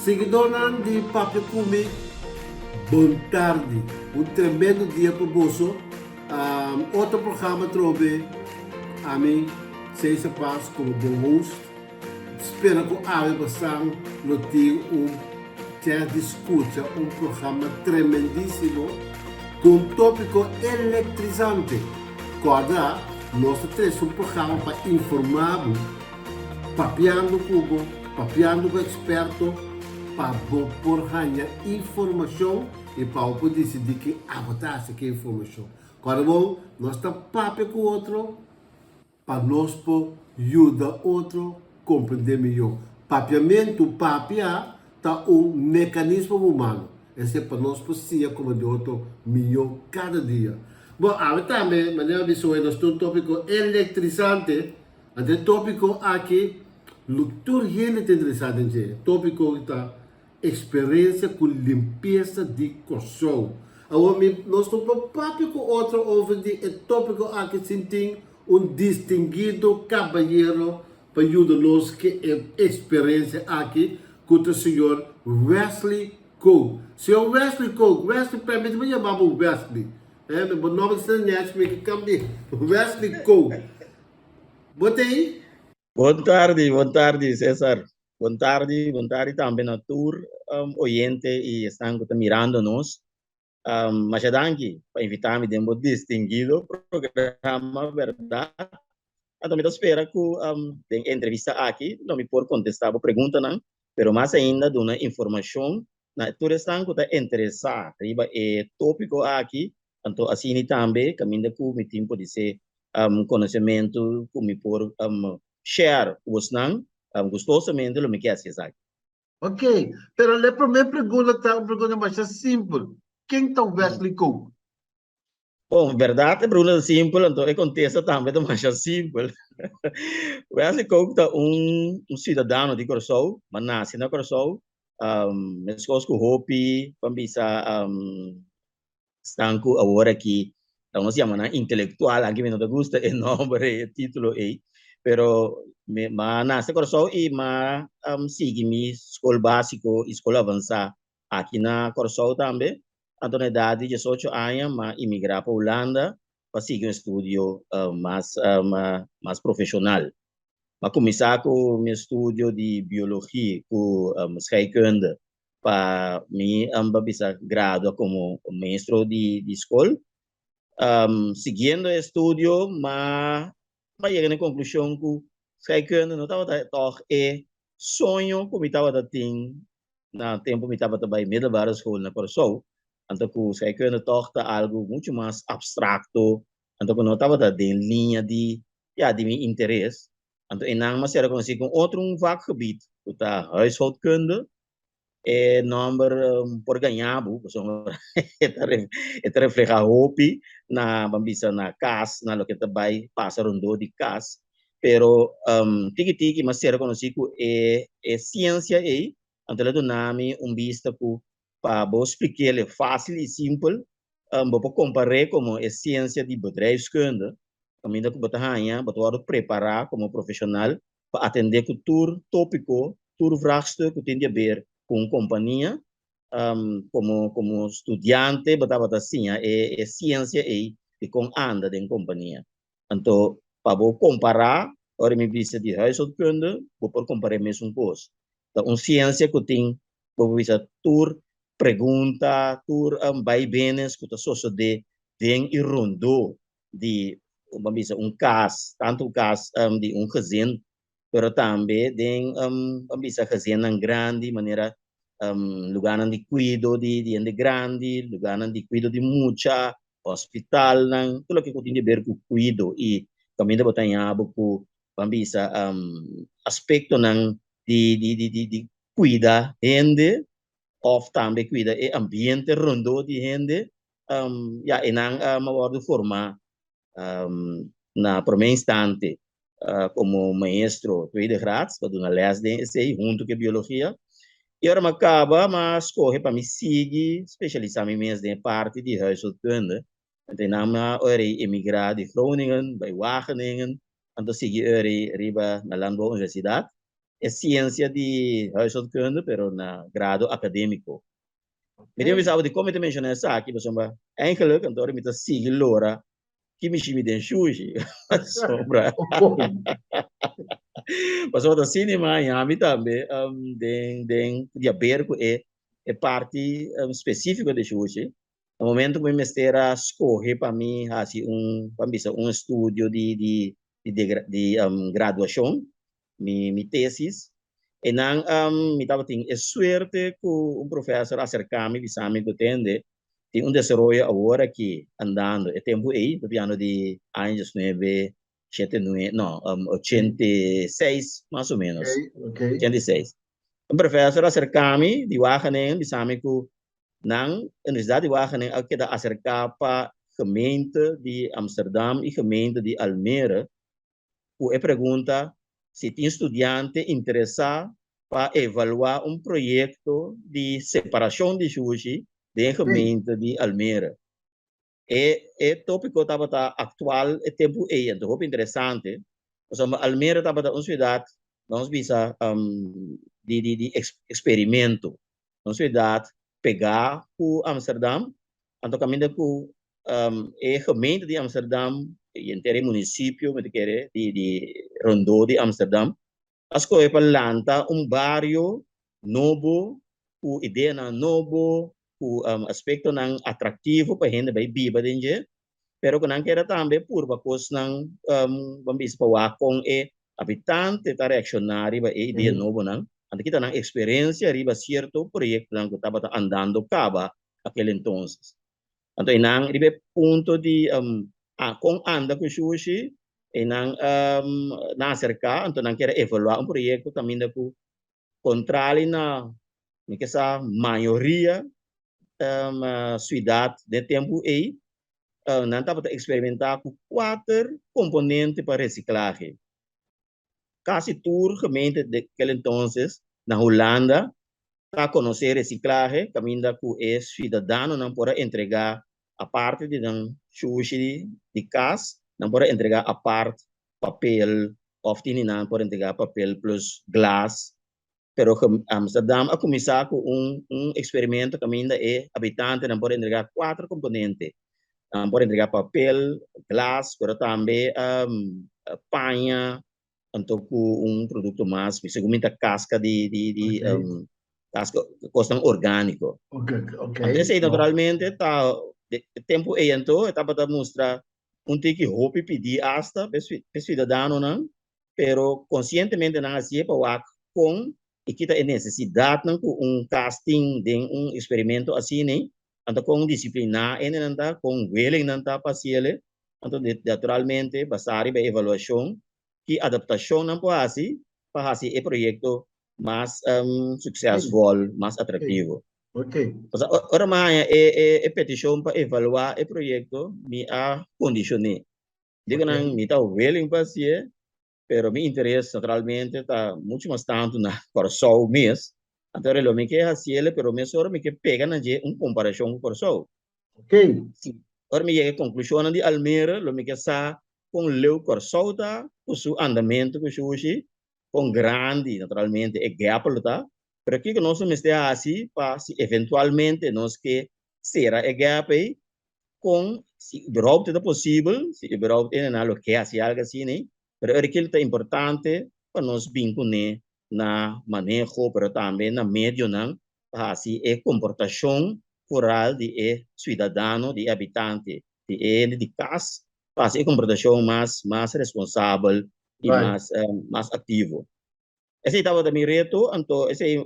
Siguidónan di Papia Ku Mi, bon tardi. Un tremendo dia pa boso. Otro programa atrobe, ami Cesar Paz komo bo host. Spera ku awe pasan lo tin un chèns di skucha un programa tremendísimo ku un tópiko elektrizante. Kòrda, nos ta trese un programa pa informá bo, papiando ku bo, papiando ku eksperto, pa bo por haña informashon i pa bo por disidí ke abo ta hasi ku e informashon. Kòrda bon, nos ta papia ku otro. Pa nos por yuda otro comprende mihó. Papiamentu, papia, ta un mecanismo humano. Esei pa nos por siña comprende otro mihó cada dia. Bon, awe tambe, manera mi bisa hoy, nos tin un tópico electrizante. Anto e tópico aki lo tur hende ta interesá den dje. E tópico ta Experiencia cu limpieza di Corsou. Awor mi nos no por papia cu otro over di e topico aki sin tin un distinguido cabayero pa yuda nos cu e experiencia aki cu ta señor Wesley Kook. Señor Wesley Kook, Wesley permiti mi yama bo Wesley. Eh, mi bo nomber ta nech mi ke cambia. Wesley Kook. Bo ta ey? Bon tardi, bon tardi Cesar. Bon tardi, bon tardi tambe na tur oyente y esnan cu ta mirando nos. Masha danki pa invita mi den bo distinguido programa Berdad. Anto mi ta spera cu den e entrevista aki lo mi por contesta bo preguntanan, pero mas ainda duna informacion na tur esnan cu ta interesa riba e topico aki, anto asina tambe caminda cu mi tin podise conocemento cu mi por share cu bosnan, gustosamente lo mi ke haci esaki. Ok, pero e prome pregunta ta un pregunta masha simpel, ken ta Wesley Kook? Bon, berdad e pregunta ta simpel, anto e contesta tambe ta masha simpel. Wesley Kook ta un ciudadano di Kòrsou, m'a naci na Kòrsou, meskos ku hopi, ban bisa Esnan ku awor aki ta nos yama nan intelektual, anke mi no ta gusta e nomber ei, e titulo ei, pero mi m'a nase Kòrsou i m'a sigui mi skol básiko i skol avansá aki na Kòrsou tambe. Anto na edat di diesocho aña m'a imigrá pa Hulanda pa sigui un estudio mas mas profeshonal. M'a kuminsá ku mi estudio di biologi ku scheikunde pa mi pa bisa gradua como maestro di di school. Siguiendo e estudio m'a m'a yega na e conclusion cu scheikunde no tabata tog e soño cu mi tabata tin na tempo mi tabata bay middelbare school na Curaçao. Anto cu scheikunde tog ta algo mucho mas abstracto, anto cu no tabata den liña di ya di mi interes. Anto einan m'a sera conoci cu otro un vakgebied cu ta huishoudkunde. E nomber por gaña bo, pasobra e ta refleha hopi na, ban bisa, na cas, na loke ta bay pasa rondó di cas. Pero tiki tiki m'a sera conoci cu e e ciencia ei, anto el a duna mi un bista cu pa bo splik'el facil y simpel, bo por compar'é como e ciencia di bedrijfskunde, kaminda ku bo ta haña, bo ta wòrdu prepará komo profeshonal pa atendé ku tur tópiko, tur vraagstuk ku tin di aber ku un kompania. Komo komo studiante bo tabata siña e e siensia ei di kon anda den kompania. Anto pa bo kompará, ora mi bisa di huishoudkunde, bo por kompar'é mesun kos. Ta un siensia ku tin, bo por bisa, tur pregunta, tur baibenes ku ta sosodé den i rondó di ban bisa un kas, tantu un kas di un gezin, pero tambe den ban bisa gezinnan grandi manera lugarnan di kuido di hende grandi, lugarnan di kuido di mucha, hospitalnan, tur loke ku tin di ber ku kuido i kaminda bo ta haña bo ku ban bisa aspektonan di di kuida hende òf tambe kuida e ambiente rondó di hende. Ya e nan a wòrdu formá na promé instante komo maestro tweede graads pa duna lès den esei huntu ku e biologia. I ora mi a kaba mi a skohe pa mi sigui spesialisá mi mes den e parti di huishoudkunde. Anto e nan mi a ora ei emigrá di Groningen bai Wageningen anto sigui ora ei riba na Landbouwuniversidat. e siensia di huishoudkunde, pero na grado akadémiko. Mi tin bisa bo dikon mi ta menshoná esaki, pasobra eigenlijk anto ora mi ta sigui lora ki mi shimi den shushi, pasobra pasobra ta asina mi a haña mi tambe den den di haber ku e e parti spesífiko di shushi. Na momento ku mi mester a skohe pa mi hasi un, pa mi bisa un estudio di di di di graduashon, mi mi tesis, einan mi tabatin e suerte ku un profesor a aserká mi bisa mi ku tende tin un desaroyo awor aki andando, e tempu ei, ta piando di aña diesnuebe shete nue, no, 86 mas o menos, 86. Un profesor a aserká mi di Wageningen bisa mi ku Nan, Universidad di Wageningen a keda aserká pa gemeente di Amsterdam i gemeente di Almere ku e pregunta si tin studiante interesá pa evaluá un proyekto di separashon di shushi den gemeente di Almere. E e tópiko tabata aktual e tempu ei, anto hopi interesante, pasobra Almere tabata un siudat, nos bisa, di di di eksperimento, un siudat pegá ku Amsterdam, anto kaminda ku e gemeente di Amsterdam i henter e munisipio, mi ta kere, di di rondó di Amsterdam, a skohe pa lanta un bario nobo ku ideanan nobo, ku aspektonan atraktivo pa hende bai biba den dje, pero ku nan keda tambe purba kosnan, ban bisa pa wak kon e habitante ta reakshoná riba e idea nobonan, anto kita nan eksperensia riba sierto proyektonan ku tabata andando kaba akel entonces. Anto einan riba e punto di kon anda ku shushi, einan nan aserká, anto nan kier a evaluá un proyekto kaminda ku kontrali na mi ke sa mayoria siudat den tempu ei, nan tabata eksperimentá ku kuater komponente pa resiklahe. Kasi tur gemeente de kel entonces na Hulanda ta konosé resiklahe kaminda ku e siudadanonan por a entregá aparte di nan shushi di kas, nan por a entregá apart papel òf tini nan por entregá papel plus glas. Pero Amsterdam a kuminsá ku un un eksperimento kaminda e habitantenan por entregá kuater komponente. Nan por entregá papel, glas, pero tambe paña, anto ku un produkto mas, mi segun mi ta kaska di di di kaska kosnan orgániko. Anto esei naturalmente ta e tempu ei anto e tabata mustra un tiki hopi pidí asta pa e siudadanonan. Pero konsientemente nan hasié pa wak kon i kita e nesesidatnan ku un kas tin den un eksperimento asina, anto kon disipliná hendenan ta, kon willing nan ta pa hasiel, anto naturalmente basá riba e evaluashon ki adaptashon nan por hasi pa hasi e proyekto mas suksesvol, mas atraktivo. Pasobra ora mi a haña e petishon pa evaluá e proyekto mi a kondishoné. Digo nan, mi ta willing pa hasié, pero mi interes naturalmente ta mucho mas tantu na Kòrsou mes. Anto lo mi ke hasiel, pero mesora mi ke pega na dje un komparashon ku Kòrsou. Si ora mi yega e konklushonnan di Almere, lo mi ke sa kon leu Kòrsou ta ku su andamentu ku shushi, kon grandi naturalmente e gap lo ta, pero kiko nos lo mester hasi pa si eventualmente nos ke sera e gap ei, kon si überhaupt ta posibel, si überhaupt e nan lo ke hasi algo asina ei, pero ora kil ta importante pa nos bin kuné na maneho pero tambe na medionan pa hasi e komportashon foral di e suidadano, di e habitante, di e hende di kas, pa hasi e komportashon mas mas responsabel i mas mas aktivo. Esei tabata mi reto, anto esei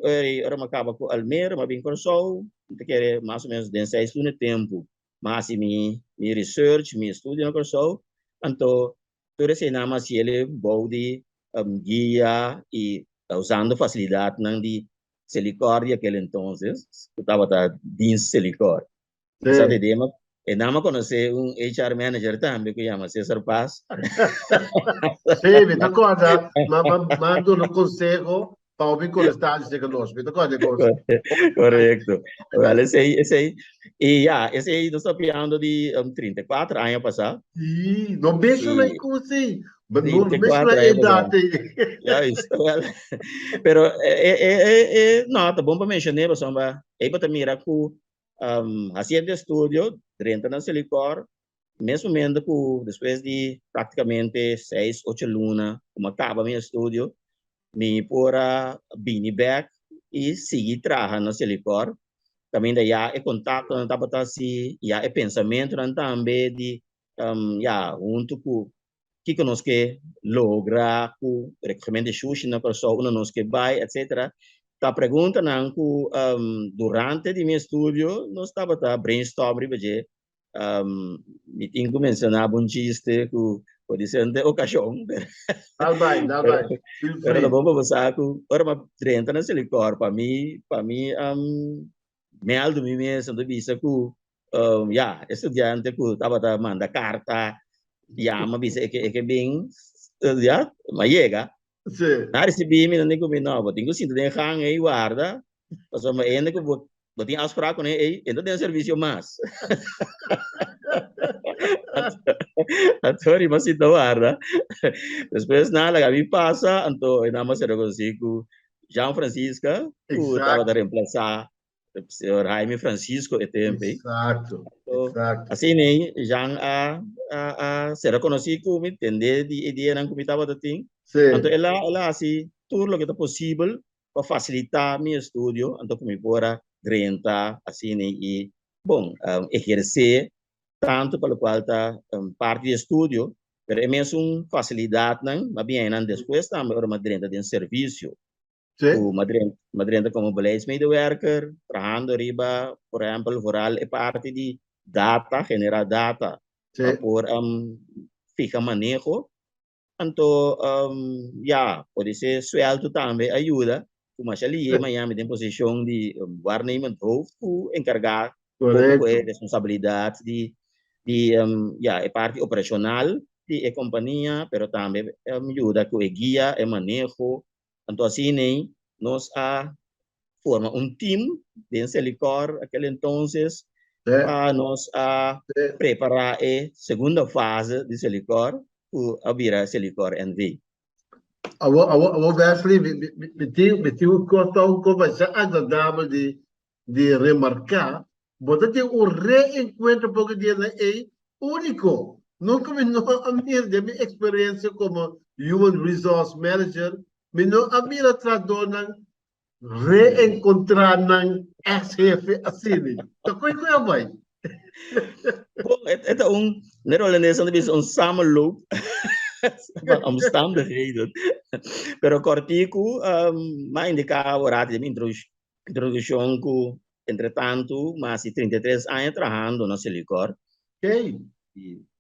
ora mi a kaba ku Almere, mi a bin Kòrsou, mi ta kere mas o ménos den seis luna tempu mi a hasi mi mi research, mi estudio na Kòrsou, anto tur eseinan mi a hasi el bou di guia i usando fasilidatnan di Selikor di akel entonces, ku tabata Dienst Selikor. Sa di dema, e nan a conoce un HR manager tambe cu yama Cesar Paz. Sí, mi ta corda, ma ma ma duna conseho pa hopi contesta cerca nos. Mi ta corda e cosa. Correcto. Wel, esey, esey. Y ya, esey nos ta papiando di 34 aña pasá. Sí, no menciona e cosa ey. No mezcla edad. Juist, wel. Pero no, ta bon pa mencion'é pasobra ei bo ta mira ku haciendo estudio drenta na Selikor mes momento ku despues di praktikamente seis ocho luna ku mi a kaba mi estudio mi por a bini bek i sigui traha na Selikor kaminda ya e kontaktonan tabata hasi ya e pensamentonan tambe di ya huntu ku kiko nos ke logra ku rekogementu di shushi na Kòrsou, unda nos ke bai, etsetera. Ta preguntanan ku durante di mi estudio nos tabata brainstorm riba dje. Mi tin ku menshoná bo un chiste ku por diferente okashon, pero Dal bai, dal bai. Feel pero ta free. bon pa bo sa ku ora mi a drenta na Selikor pa mi pa mi mèldu mi mes, mi ta bisa ku ya, e studiante ku tabata manda karta, yama bisa e ke e ke bin, ya, mi a yega. Nan a risibí mi, nan di ku mi, no, bo tin ku sinta den gang ei warda, pasobra e hende ku bo bo tin afsprak kuné ei, e no ta den servisio mas. Anto riba sinta warda. Despues nan a laga mi pasa, anto e nan a sera konosí ku Jean Francisca, ku tabata remplasá Señor Jaime Francisco e tempo ei. Exacto, exacto. Asina ei, Jean a, a, a ser reconocí cu mi, tende di ideanan cu mi tabata tin. Anto el a, el a haci tur loke ta posibel pa facilita mi estudio, anto cu mi por a drenta asina ei y, bon, eherce tanto pa locual ta parti di estudio, pero e mesun facilidadnan m'a bien nan despues tambe ora m'a drenta den servicio. Ku m'a drenta komo beleidsmedewerker, trahando riba, por ehèmpel, vooral e parti di data, generá data pa por fiha maneho. Anto, ya, podisé suèltu tambe a yuda, ku masha lihe maña mi den posishon di waarnemend hoofd ku enkargá poko ku e responsabilidat di ya, e parti operashonal di e kompania, pero tambe yuda ku e guia, e maneho. Anto asina nos a forma un team den Selikor aquel entonces pa nos a prepara e segunda fase di Selikor cu a bira Selikor NV. Awor, awor, awor Wesley, mi, mi, mi tin, mi tin un cos ta un cos masha agradabel di, di remarca. Bo ta tin un reencuentro poco dianan ey unico. Nunca mi no a mira den mi experiencia como Human Resource Manager, mi no a mira trahadornan reencontra nan ex hefe asina. Ta koe koe a bai? Bon, e ta un, nero holandes nan ta bisa un samenloop van omstandigheden. Pero kortiku, m'a indica awor den mi introduccion cu entretanto mas di 33 aña trahando na Selikor.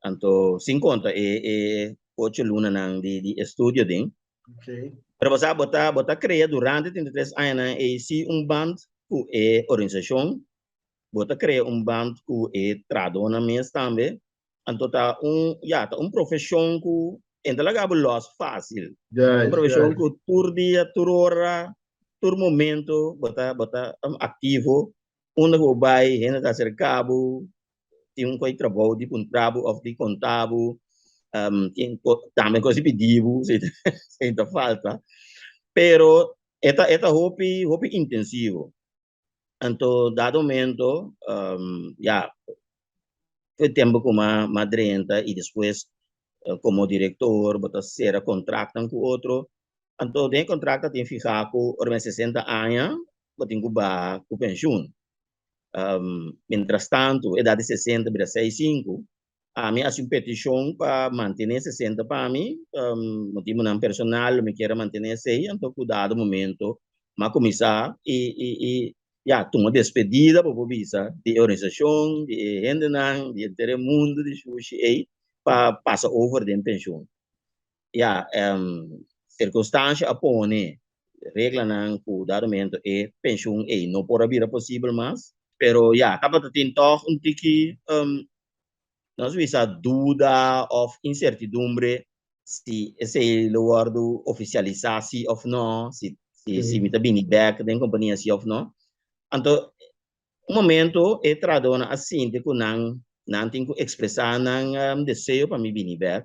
Anto sin conta e e ocho lunanan di di estudio den. Pero bo sa bo ta bo ta crea durante 33 añanan ey si un band cu e organisacion, bo ta crea un band cu e trahadornan mes tambe. Anto ta un, ya, ta un profesion cu e ta laga bo los facil. Un profesion cu tur dia, tur ora, tur momento bo ta, bo ta activo. Unda cu bo bay, hende ta acerca bo, tin un coy trabou di puntra bo of di conta bo, tin tambe cos di pidi bo si si ta falta. Pero e ta, e ta hopi, hopi intensivo. Anto dado momento, ya, e tempo ku m'a drenta i despues komo direktor bo ta sera kontraktnan ku otro. Anto den e kontrakt ta tin fihá ku ora mi 60 aña bo tin ku baha ku penshun. Mientrastantu edat di 60 bira 65, Ami a hasi un petishon pa mantené 60 pa mi, motibunan personal lo mi kier a mantené esei, anto ku dado momento mi a kuminsá i i i ya tuma despedida bo por bisa di e organisashon, di e hendenan, di henter e mundu di shushi ei pa pasa over den penshun. Ya, sirkunstansha a pone reglanan ku dado momento e penshun ei no por a bira posibel mas. Pero ya, tabata tin tòg un tiki, nos bisa duda òf insertidumbre si esei lo wòrdu ofisialisá si òf no, si si mi ta bini bèk den kompania si òf no. Anto un momento e trahadónan a sinti ku nan nan tin ku ekspresá nan deseo pa mi bini bèk.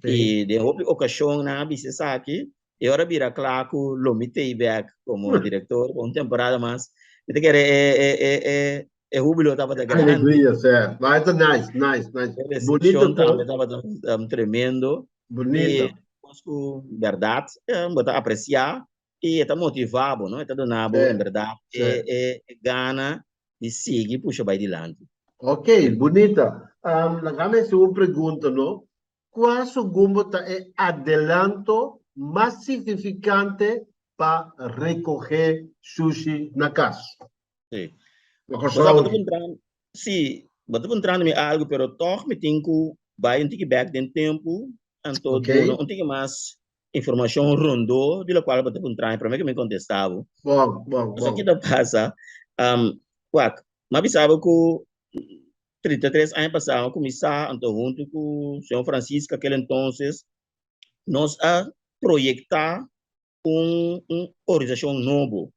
I den hopi okashon nan a bisa esaki, e ora bira kla ku lo mi tei bèk komo direktor pa un temporada mas. Mi ta kere e e e e e hubilo tabata grandi. Alegria, sè. Ma e ta nice, nice, nice. E resepshon tambe tabata tremendo. Bunito. I kos ku bèrdat bo ta apresiá i e ta motivá bo, no? E ta duna bo en bèrdat e e gana di sigui pusha bai dilanti. Ok, bunita. Laga mi hasi un pregunta, no? Kua segun bo ta e adelanto mas signifikante pa rekohé sushi na kas? Sí. Na Bo sa, Kòrsou bo ta aki. puntra, sí, bo ta puntrando mi algu, pero tòg mi tin ku bai un tiki bèk den tempu, anto duna un tiki mas informashon rondó di lokual bo ta puntra mi promé ku mi kontestá bo. Bon, bon, Pasobra bon. ki ta pasa, wak, mi a bisa bo ku 33 aña pasá mi a kuminsá, anto huntu ku señor Francisca aquel entonces, nos a proyektá un un organisashon nobo.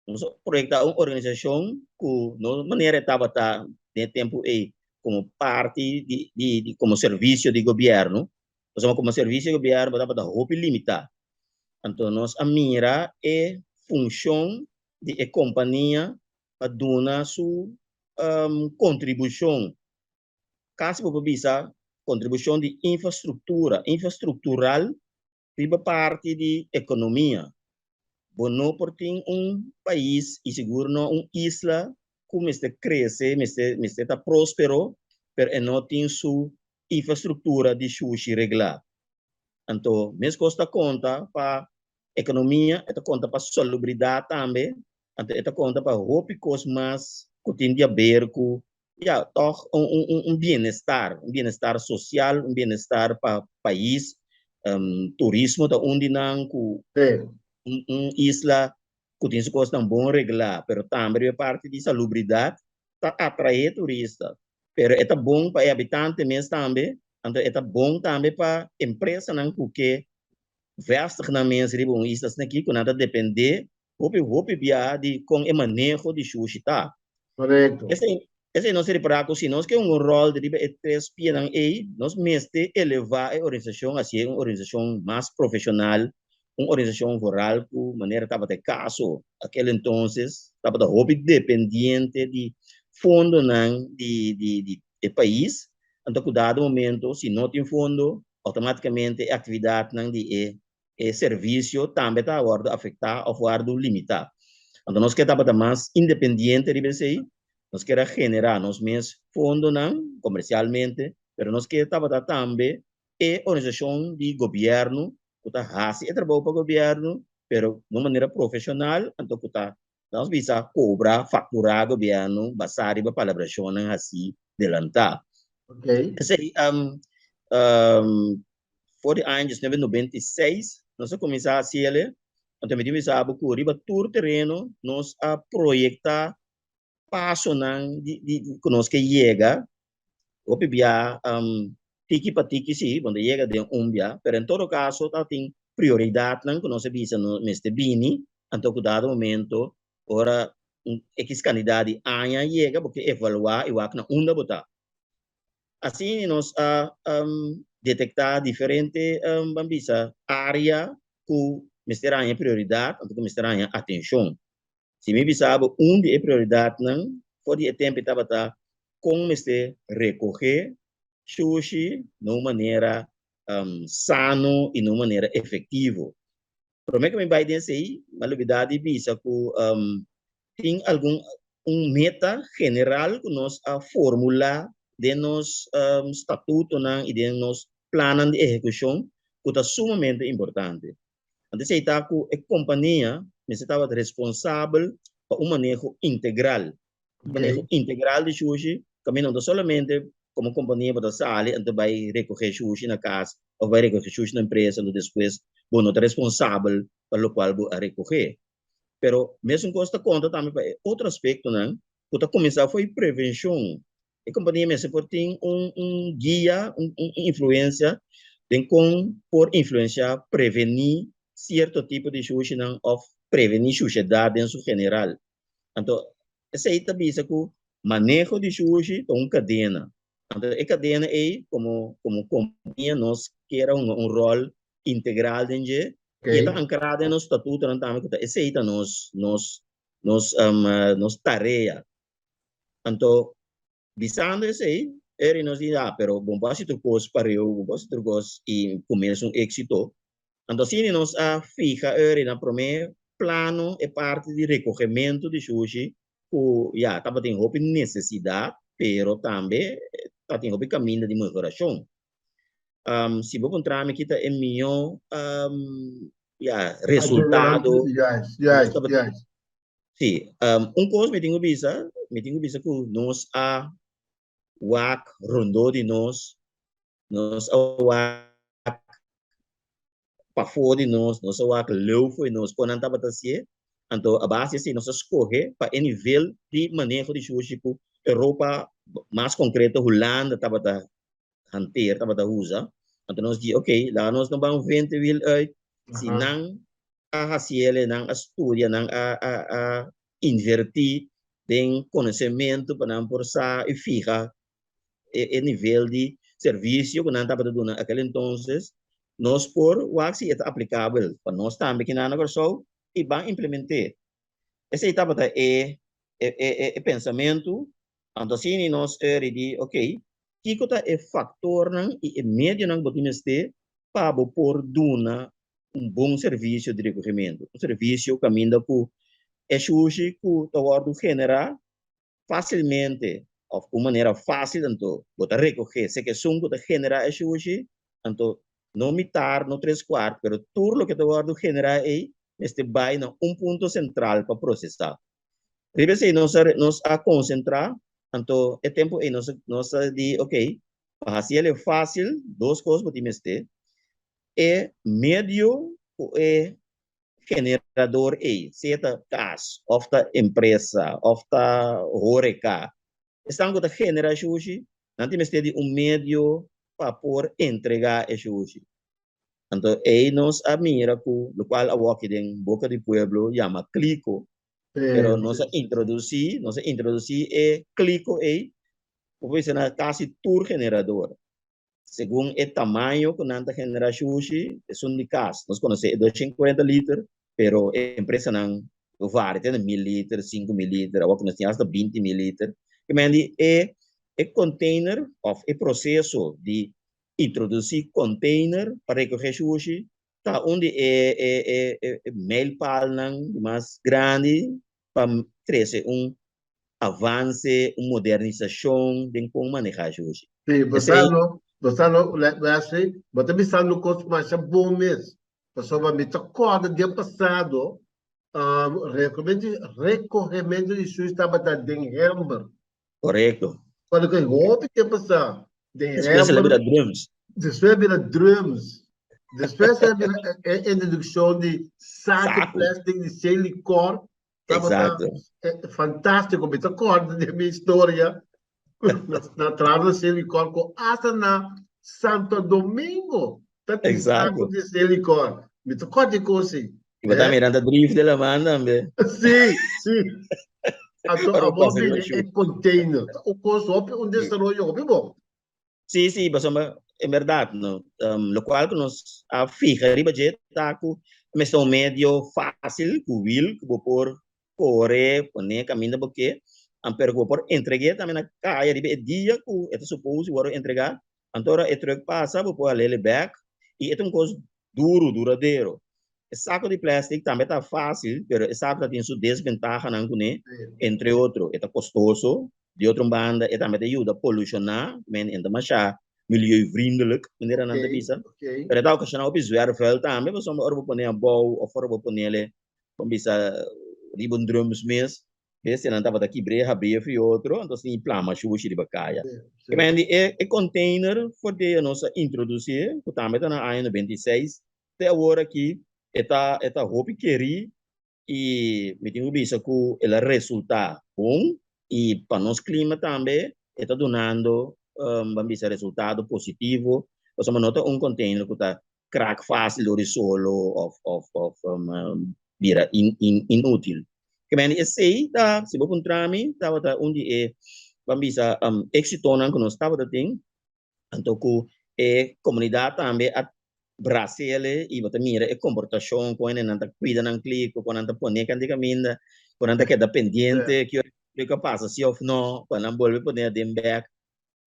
Nos a proyektá un organisashon ku no manera e tabata den e tempu ei komo parti di di di komo servisio di gobièrnu, pasobra komo servisio di gobièrnu bo tabata hopi limitá. Anto nos a mira e funshon di e kompania pa duna su kontribushon, kasi bo por bisa kontribushon di infrastruktura, infrastruktural riba parti di ekonomia. Bo no por tin un pais i sigur no un isla ku mester krese, mester mester ta próspero, pero e no tin su infrastruktura di shushi reglá. Anto meskos ta konta pa ekonomia, e ta konta pa salubridat tambe, anto e ta konta pa hopi kos mas ku tin di haber ku ya tòg un un un bienestar, un bienestar sosial, un bienestar pa pais. Turismo ta un di nan ku un un isla ku tin su kosnan bon reglá, pero tambe riba e parti di salubridat ta atraé turista. Pero e ta bon pa e habitante mes tambe, anto e ta bon tambe pa empresanan ku ke vèstig nan mes riba un isla asina aki ku nan ta dependé hopi hopi biaha di kon e maneho di shushi ta. Korekto. Esei esei nos ta ripará ku si nos ke un ròl riba e tres pianan ei, nos mester elevá e organisashon hasié un organisashon mas profeshonal, un organisashon vooral ku manera tabata e kaso akel entonces tabata hopi dependiente di fondonan di di di e pais, anto ku dado momento si no tin fondo outomátikamente e aktividatnan di e e servisio tambe ta wòrdu afektá òf wòrdu limitá. Anto nos ke tabata mas independiente riba esei, nos kier a generá nos mes fondonan komersialmente, pero nos ke tabata tambe e organisashon di gobièrnu ku ta hasi e trabou pa gobièrnu, pero na un manera profeshonal, anto ku ta, nos bisa, kobra, fakturá gobièrnu basá riba palabrashonnan hasí delantá. Esei For di aña 1996 nos a kuminsá hasi el'e, anto mi tin bisa bo ku riba tur tereno nos a proyektá pasonan di di ku nos ke yega. Hopi bia tiki pa tiki si, bo no ta yega den un bia, pero en todo kaso tabatin prioridatnan ku nos a bisa no mester bini, anto ku dado momento ora un ekis kantidat di aña yega bo ke evaluá i wak na unda bo ta. Asina nos a detektá diferente, ban bisa, área ku mester haña prioridat anto ku mester haña atenshon. Si mi bisa bo un di e prioridatnan for di e tempu tabata kon mester rekohé shushi na un manera sano i na un manera efektivo. Promé ku mi bai den esei, mi a lubidá di bisa ku tin algun un meta general ku nos a formulá den nos statutonan i den nos plannan di ehekushon ku ta sumamente importante. Anto esei ta ku e kompania mester tabata responsabel pa un maneho integral. Un maneho integral di shushi kaminda no ta solamente komo kompania bo ta sali anto bai rekohé shushi na kas òf bai rekohé shushi na empresa anto despues bo no ta responsabel pa lokual bo a rekohé. Pero mesun kos ta konta tambe pa e otro aspektonan ku ta kuminsá for di prevenshon. E kompania mester por tin un un guia, un un influensia den kon por influensiá prevení sierto tipo di shushinan òf prevení shushedat den su general. Anto esei ta bisa ku maneho di shushi ta un kadena. Anto e kadena ei komo komo kompania nos. kier a hunga un ròl integral den dje i e ta ankrá den nos statutonan tambe ku ta esei ta nos nos nos nos tarea. Anto bisando esei eri nos di ah pero bo por hasi tur kos pareu, bo por hasi tur kos i ku mesun éksito. Anto asina nos a fiha eri na promé plano e parti di rekohementu di shushi ku ya tabatin hopi nesesidat pero tambe tabatin hopi kaminda di mehorashon. Si bo puntra mi kita e mihó ya resultado nos tabatin. Sí, un kos mi tin ku bisa, mi tin ku bisa ku nos a wak rondó di nos, nos a wak pafó di nos, nos a wak leu fo'i nos kon nan tabata hasié, anto a base di esei nos a skohe pa e nivel di maneho di shushi ku Europa, mas konkreto Hulanda tabata hanteer, tabata usa, anto nos di ok, laga nos no ban vente wiel uit, si nan a hasiele, nan a studia, nan a a a invertí den konosementu pa nan por sa i fiha e e nivel di servisio ku nan tabata duna akel entonces, nos por wak si e ta aplikabel pa nos tambe kinan na Kòrsou i ban implement'é. Esei tabata e e e e pensamentu, anto asina nos eri di ok, kiko ta e faktornan i e medionan ku bo tin mester pa bo por duna un bon servisio di rekogementu, un servisio kaminda ku e shushi ku ta wòrdu generá fásilmente òf ku un manera fásil anto bo ta rekogé seke esun ku ta generá e shushi, anto no mitar, no tres kuart, pero tur loke ta wòrdu generá ei mester bai na un punto sentral pa prosesá. Riba esei nos a nos a konsentrá, anto e tempu ei nos nos a di okey, pa hasi el e fásil dos kos bo tin mester, e medio ku e generador ei, sea ta kas òf ta empresa òf ta horeca, esnan ku ta generá shushi, nan tin mester di un medio pa por entregá e shushi. Anto ei nos a mira ku lokual awoki den boka di pueblo yama kliko, pero nos a introdusí, nos a introdusí e kliko ei, bo por bisa na kasi tur generador. Segun e tamaño ku nan ta generá shushi, esun di kas. Nos konosé e 240 liter, pero e empresanan lo varia te na 1000 liter, 5000 liter, awor ku nos tin asta 20.000 liter. Ke men di e e container òf e proseso di introdusí container pa rekohé shushi ta un di e e e e mijlpaalnan di mas grandi pa trese un avance, un modernisacion den con maneha shushi. Sí, bo sa lo, bo sa lo, Wesley, bo ta bisando cos masha bon mes, pasobra mi ta corda den pasado, recogemento di shushi tabata den hember. Correcto. Cuando cu hopi tempo pasa, den hember. Despues el a bira drums. Despues a bira drums. Despues a bira e introduccion di saco plastic di silicon. Tabata fantástiko. Mi ta kòrda di mi historia na traha na Selikor ku asta na Santo Domingo ta tin saku di Selikor. Mi ta kòrda di kos ei. I bo ta mira nan ta drif de laman tambe. Sí, sí. Anto abo bini e container. Ta un kos hopi, un desaroyo hopi bon. Sí, sí, pasobra en berdad no, locual cu nos a fiha riba dje ta cu mester un medio facil cu wiel cu bo por core pone caminda bo ke, pero cu bo por entregue tambe na caya riba e dia cu e ta suppose di worde entrega, anto ora e truck pasa bo por halele bek y e ta un cos duru, duradero. E saco di plastic tambe ta facil, pero e saco ta tin su desbentahanan cune, entre otro e ta costoso, Di otro banda e tambe ta yuda polushoná, men e ta masha milieuvriendelijk, manera nan ta bisa. Pero e ta okashoná hopi zwerfvuil tambe, pasobra ora bo pone abou òf ora bo ponele, kon bisa, riba un drums mes, bestianan tabata kibr'é, habrié for otro, anto asina e plama shushi riba kaya. Ke men di e container for di nos a introdusí, ku tambe ta na aña 96, te awor aki e ta e ta hopi kerí I mi tin ku bisa ku el a resultá bon i pa nos klima tambe e ta dunando ban bisa resultado positivo pasobra no ta un container ku ta krak fásil dor di solo òf òf òf bira inútil. Ke mende esei ta si bo puntra mi tabata un di e ban bisa éksitonan ku nos tabata tin anto ku. E komunidat tambe a brasele i bo ta mira e komportashon kon nan ta kuida nan kliko, kon nan ta pone kant di kaminda, kon nan ta keda pendiente ki ora e kliko a pasa si òf no, pa nan bolbe pone aden bèk.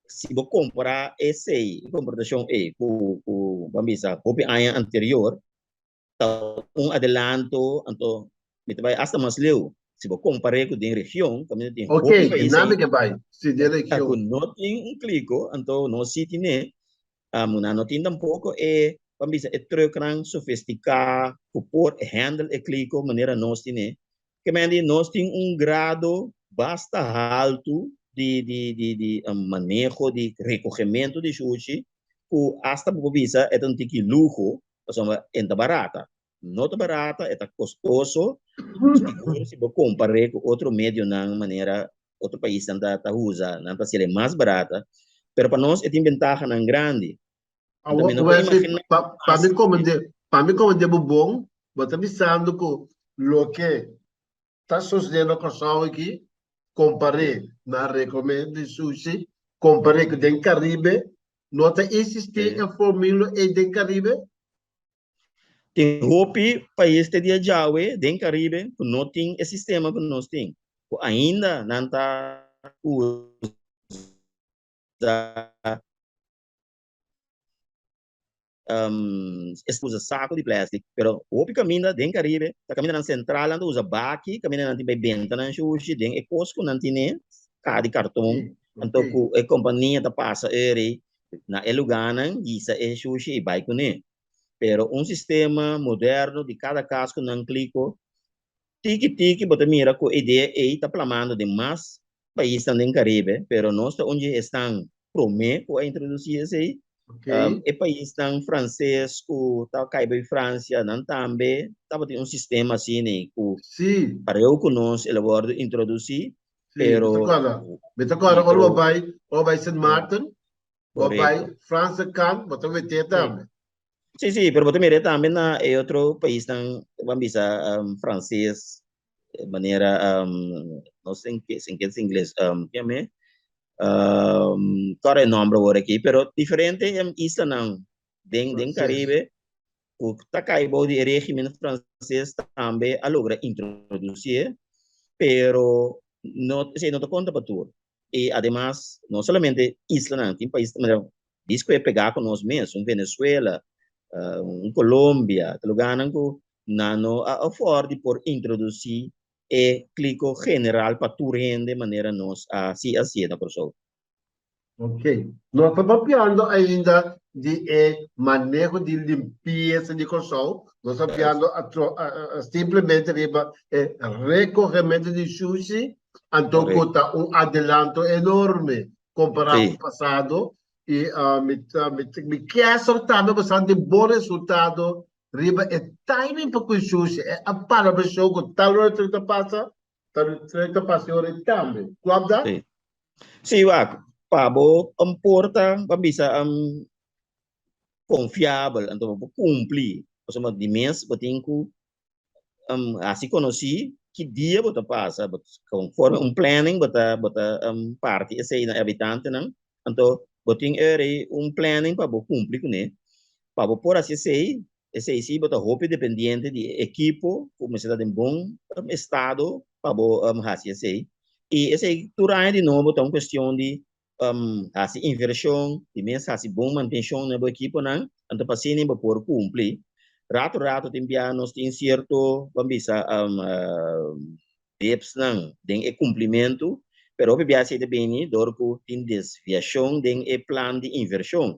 Si bo kompará esei, e komportashon ei ku ku ban bisa hopi aña anterior, ta un adelanto, anto mi ta bai hasta mas leu, si bo kompar'é ku den region, kaminda tin Ok, hopi pais nami ainda ke bai, si den ku region. no tin un kliko, anto nos si tine, nan no tin tampoko e, ban bisa, e trùknan sofistiká ku por handle e kliko manera nos tine. Ke men di nos tin un grado basta haltu di di di di maneho di rekogementu di shushi ku hasta bo por bisa e ta un tiki luho, pasobra e ta barata. No ta barata, e ta kostoso, sigur si bo kompar'é ku otro medionan manera otro paisnan ta ta usa, nan ta hasiel e mas barata, pero pa nos e tin bentahanan grandi. Anto Awor, mi no por Wesley, imaginá pa pa mi mas. komprendé, pa mi komprendé bo bon, bo ta bisando ku loke ta sosodé na Kòrsou aki, kompar'é na rekomé di sushi, kompar'é ku den Karibe, no ta eksistí e formula ei den Karibe? Tin hopi pais te dia djawe den Karibe ku no tin e sistema ku nos tin, ku ainda nan ta usa es usa saco di plastic, pero hopi caminda den Caribe, ta camindanan central nan ta usa baki, caminda nan tin bay benta nan shushi den e cos cu nan tine, caha di carton, anto cu e compania ta pasa eri na e lugarnan, hisa e shushi y bay cune. Pero un sistema moderno di cada cas cu nan clico, tiki tiki bo ta mira cu e idea ey ta plamando den mas paisnan den Caribe, pero nos ta un dje esnan prome cu a introduci esey. E paisnan frances cu ta cay bay Francia, nan tambe tabatin un sistema asina cu pareu cu nos el a wordo introduci, pero Mi ta corda, mi ta corda ora bo bay, ora bo bay Sint Maarten, bo bay Franse kant, bo ta wete tambe. Sí, sí, pero bo ta mira tambe na e otro paisnan, ban bisa frances, manera no sé en qué, en qué es ingles, ke me, kòrda e nomber awor aki, pero diferente islanan den den Caribe ku ta kai bou di e regimen frances tambe a logra introducié, pero no, esei no ta konta pa tur. I ademas, no solamente islanan, tin pais manera dis ku e pegá ku nos mes, un Venezuela, un Colombia, ta lugánan ku nan no a afford di por introdusí e kliko general pa tur hende manera nos a si hasié na Kòrsou. Ok. Nos ta papiando ainda di e maneho di limpiesa di Kòrsou. Nos ta papiando simplemente riba e rekogementu di shushi, anto ku ta un adelanto enorme kompará ku pasado. I mi ta mi kier sa tambe ku sa tin bon resultado riba e timing pa ku e shushi. E a para preshon ku tal ora truck ta pasa, tal truck ta pasa e ora ei tambe. Klopt dat? Sí. Sí, wak, pa bo por ta, ban bisa, konfiabel, anto bo por kumpli, pasobra di mes bo tin ku hasi konosí ki dia bo ta pasa, bo konforme un planning bo ta bo ta parti esei na e habitantenan, anto bo tin eri un planning pa bo kumpli kuné, pa bo por hasi esei, esei si bo ta hopi dependiente di e ekipo ku mester ta den bon estado pa bo hasi esei, i esei tur aña di nobo ta un kuestion di hasi invershon, di mes hasi bon mantenshon na bo ekiponan, anto pa asina bo por kumpli. Rato rato tin bia nos tin sierto, ban bisa, dipsnan den e kumplimentu, pero hopi bia esei ta bini dor ku tin desviashon den e plan di invershon.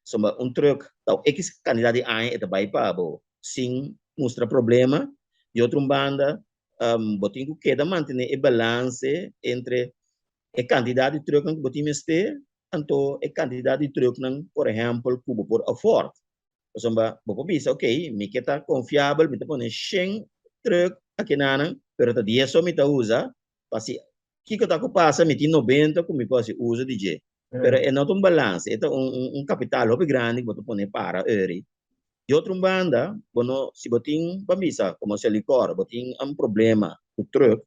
Pasobra un trùk ta un ekis kantidat di aña e ta bai pa bo sin mustra problema. Di otro un banda, bo tin ku keda mantené e balanse entre E kantidat di trùknan ku bo tin mester, anto e kantidat di trùknan, por ehèmpel, ku bo por afòrt. Pasobra bo por bisa, okey, mi ke ta konfiabel, mi ta pone shen trùk akinanan, pero ta dies so mi ta usa, pa si kiko ta ku pasa, mi tin nobenta ku mi por hasi uso di dje. Pero e no ta un balanse, e ta un kapital hopi grandi ku bo ta pone para eri. Di otro un banda, bo no, si bo tin, ban bisa, komo Selikor, bo tin un problema ku trùk.